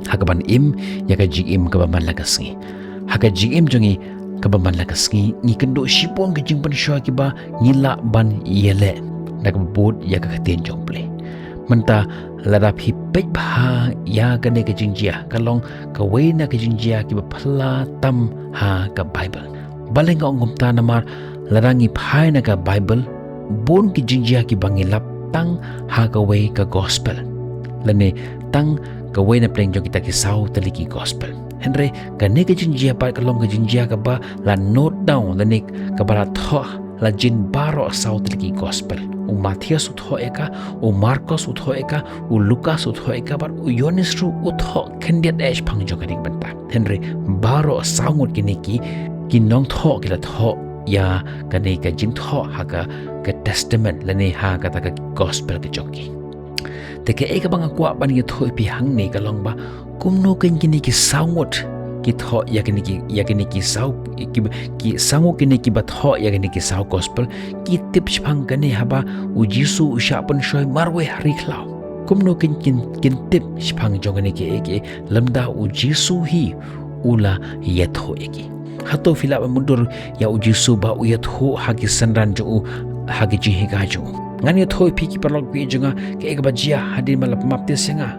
ha kaban im ïa ka jingim kaba man la ka sngi. Ha ka jingim jong ngi kaba man la ka sngi, ngi kynduh shibun ki jingpynshoi kiba ngi lah ban ïaleh da kaba bud ïa ka ktien jong U Blei. Mynta lada phi peit bha ïa kane ka jingjia, ka long kawei na ka jingjia kiba phylla tam ha ka Baibl. Balei nga ong kumta? Namar lada ngi phai na ka Baibl, bun ki jingjia kiba ngi lap tang ha kawei ka gospel, lane tang kawei na pdeng jong kita ki saw tylli ki gospel. Hynrei kane ka jingjia pat ka long ka jingjia kaba la note down lane kaba la thoh la jin baroh saw tylli ki gospel. U Mathaios u thoh ïa ka, u Markos u thoh ïa ka, u Lukas u thoh ïa ka, bad u Ïoannis ruh u thoh khyndiat eh shaphang jong kane ka bynta. Hynrei baroh saw ngut kine ki, ki nongthoh ki la thoh ïa kane ka jingthoh ha ka, ka Testament lane ha kata ka gospel ka jong ki. Te kaei kaba nga kwah ban ïathuh ïa phi hangne ka long ba kumno kein kine ki saw ngut ki thoh ïa kine ki, ïa kine ki saw, ki, ki saw ngut kine kiba thoh ïa kine ki saw gospel ki tip shaphang kane haba u Jisu u shah pynshoi marwei ha ri khlaw. Kumno kein kin, kin tip shaphang jong kane kiei kiei lymda u Jisu hi u la ïathuh ïa ki? Hato phi lah ban mutdur ïa u Jisu ba u ïathuh ha ki synran jong u ha ki jinghikai jong u? Ngan ïathuh ïa phi ki paralok kiei jong nga kaei kaba jia hadien ba la pynbaptis ïa nga.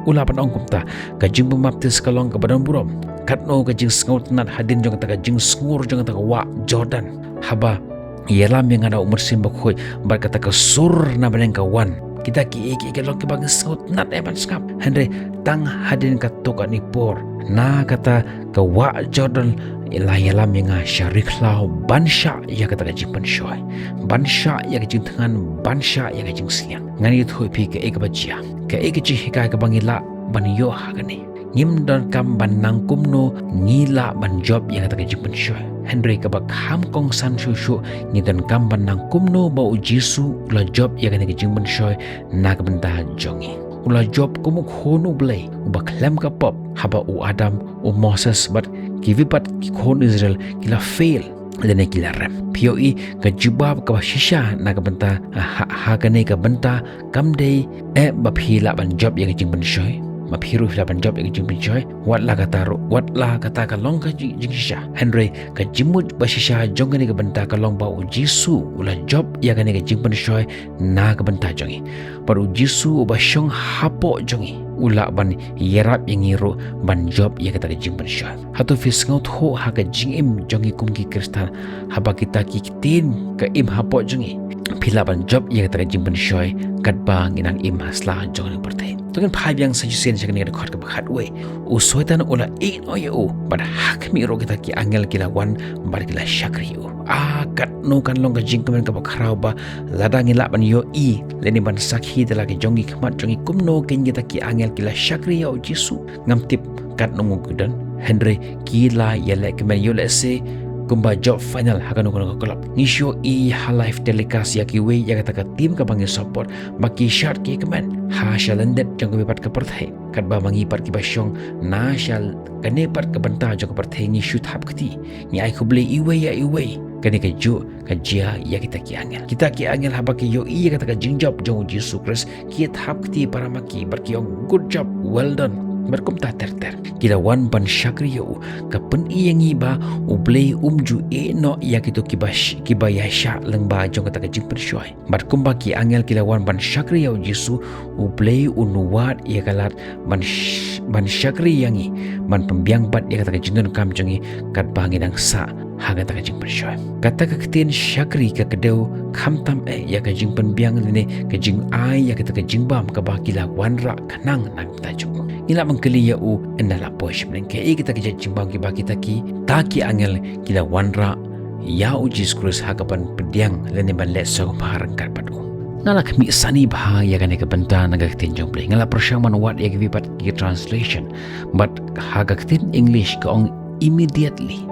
U la ban ong kumta, ka jingpynbaptis ka long kaba don burom. Katno ka jingsngewtynnat hadien jong kata ka jingsngur jong kata ka wah Jordan, haba ïalam ïa nga da u Mynsiem Bakhuid bad kata ka sur na bneng ka wan. Kita kiei kiei ki long kiba ngi sngewtynnat eh ban sngap. Hynrei tang hadien katto katne por na kata ka wah Jordan la ïalam ïa nga sha ri khlaw ban shah ïa kata ka jingpynshoi, ban shah ïa ka jingthngan, ban shah ïa ka jingsliang. Ngan ïathuh ïa phi kaei kaba jia, kaei ka jinghikai kaba ngi lah ban ïoh ha kane. Ngim donkam ban nang kumno ngi lah ban jop ïa kata ka jingpynshoi. Hynrei kaba kham kongsan shuh shuh, ngi donkam ban nang kumno ba u Jisu u la jop ïa kane ka jingpynshoi na ka bynta jong ngi. U la jop kum u khun U Blei uba khlem ka pop, haba u Adam, u Moses bad kiwei pat ki khun Israel ki la fail lane ki la rem. Phi ïohi ka jubab kaba shisha na ka bynta, ha, ha kane ka bynta kam dei eh ba phi lah ban jop ïa ka jingpynshoi, ba phi ruh phi lah ban jop ïa ka jingpynshoi. Wat la kata ruh, wat la kata ka long ka jing, jingshisha. Hynrei ka jingmut ba shisha jong kane ka bynta ka long ba u Jisu u la jop ïa kane ka jingpynshoi na ka bynta jong ngi. Bad u Jisu uba shong hapoh jong ngi u lah ban ïarap ïa ngi ruh ban jop ïa kata ka jingpynshoi. Hato phi sngewthuh ha ka jingim jong ngi kum ki Khristan, haba kita ki ktien ka im hapoh jong ngi, phi lah ban jop ïa kata ka jingpynshoi katba ngi nang im ha sla jong kane ka pyrthei? To ngin phai biang sa shisien sha kane ka dkhot kaba khatwei. U Soitan u la ïehnoh ïa u bad ha khmih ruh kita ki angel ki la wan bad ki la shakri ïa u. Ah, katno kan long ka jingkmen kaba khraw ba lada ngi lah ban ïohi lane ban sakhi da la ki jong ki khmat jong ngi kumno kein kita ki angel ki la shakri ïa u Jisu. Ngam tip katno ngut ki don, hynrei ki la ïaleh kmen ïoh lehse kumba jop final ha kano kano ka club. Ngi shu ïohi ha live telecast ïa kiwei ïa kata ka team kaba ngi support ba ki shad ki kmen ha sha lyndet jong kawei pat ka pyrthei. Katba ma ngi pat kiba shong na sha kane pat ka bynta jong ka pyrthei ngi shu thap kti, ngi ai khublei iwei ïa iwei. Kane kajuh ka jia ïa kita ki angel. Kita ki angel haba ki ïohi ïa kata ka jingjop jong u Jisu Khrist, ki thap kti para ma ki bad ki ong, "Good job, well done." Bad kumta ter ter ki la wan ban shakri ïa u. Ka pyni ïa ngi ba U Blei um ju ïehnoh ïa kito kiba sh-, kiba ïaishah lyngba jong kata ka jingpynshoi. Bad kumba ki angel ki la wan ban shakri ïa U Jisu, U Blei un wad ïa ka lad ban sh-, ban shakri ïa ngi, ban pynbiang pat ïa kata ka jingdonkam jong ngi katba ngi dang sah ha kata ka jingpynshoi. Kata ka ktien shakri ka kdew khamtam eh ïa ka jingpynbiang lane ka jingai ïa kata ka jingbam kaba ki la wanrah khnang na ka bynta jong u. Ngi lah ban kylli ïa u ynda la poi shipneng, kaei kata ka jait jingbam kiba kita kita ki angel ki la wanrah ïa U Jisu Khrist ha kaban pdiang lane ban leh sngewbha ryngkat bad u. Nga la khmih sani bha ïa kane ka bynta na ka ktien jong U Blei. Nga la pyrshang ban wad ïa kiwei pat ki translation, bad ha ka ktien English ka ong immediately.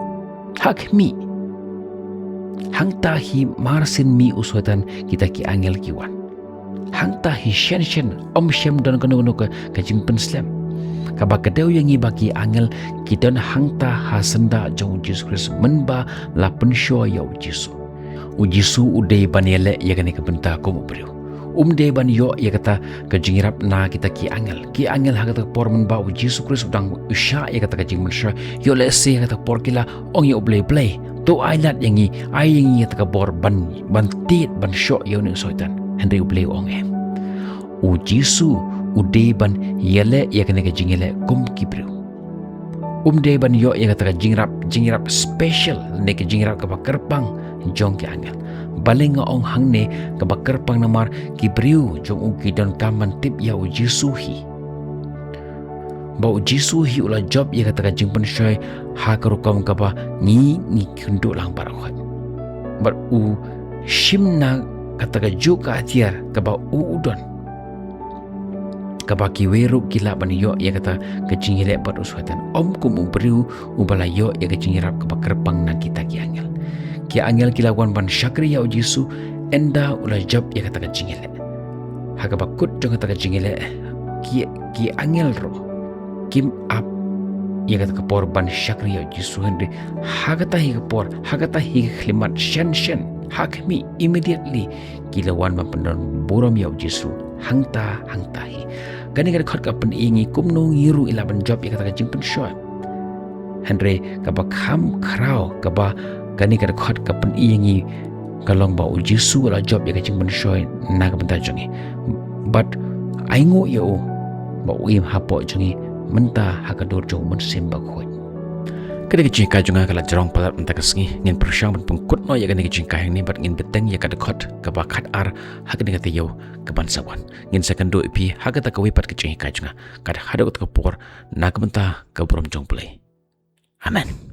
Ha khmih, hangta hi mar sien mih u Soitan kita ki angel ki wan. Hangta hi shen shen, ym shym don kano kano ka, ka jingpynslem. Kaba kdew ïa ngi ba ki angel ki don hangta ha syndah jong U Jisu Khrist mynba la pynshoi ïa U Jisu. U Jisu u dei ban ïaleh ïa kane ka bynta kum u briew. Um dei ban ïoh ïa kata ka jingïarap na kita ki angel. Ki angel ha kata ka por mynba U Jisu Khrist u dang u shah ïa kata ka jingpynshoi, ïoh lehse ha kata ka por ki la ong ïa U Blei, Blei, to ai lad ïa ngi, ai ïa ngi ïa kata ka bor ban, ban tied, ban shoh ïa une u Soitan. Hynrei U Blei u ong em. U Jisu u dei ban ïaleh ïa kane ka jingïaleh kum ki briew. Um dei ban ïoh ïa kata ka jingïarap, jingïarap special, ne ka jingïarap kaba kyrpang jong ki angel. Balei nga ong hangne kaba kyrpang? Namar ki briew jong u ki donkam ban tip ïa U Jisu hi, ba U Jisu hi u la jop ïa kata ka jingpynshoi ha ka rukom kaba ngi, ngi kynduh lang baroh khoit. Bad u shim na kata kajuh ka atiar kaba u u don, kaba kiwei ruh ki lah ban ïoh ïa kata ka jingïaleh bad u Soitan, ym kum u briew uba la ïoh ïa ka jingïarap kaba kyrpang na kita ki angel. Ki angel ki la wan ban shakri ïa U Jisu ynda u la jop ïa kata ka jingïaleh. Ha kaba kut jong kata ka jingïaleh, ki, ki angel ruh kim ap ïa kata ka por ban shakri ïa U Jisu, hynrei ha kata hi ka por, ha kata hi ka khyllipmat, shen shen, ha khmih, immediately, ki la wan ban pyndon burom ïa U Jisu hangta hangta hi. Kane ka dkhot ka pyni ïa ngi kumno ngi ruh ngi lah ban jop ïa kata ka jingpynshoi. Hynrei kaba kham khraw kaba kane ka dkhot ka pyni ïa ngi ka long ba U Jisu u la jop ïa ka jingpynshoi na ka bynta jong ngi. Bad ainguh ïa u ba u im hapoh jong ngi mynta ha ka dur jong U Mynsiem Bakhuid. Kane ka jinghikai jong nga ka la jrong palat mynta ka sngi. Ngin pyrshang ban pynkut noh ïa kane ka jinghikai hangne bad ngin bteng ïa ka dkhot kaba khatar ha kane ka taïew kaban sa wan. Ngin sa ïakynduh ïa phi ha kata kawei pat ka jinghikai jong nga. Ka dei haduh kata ka por, na ka bynta ka burom jong U Blei. Amen.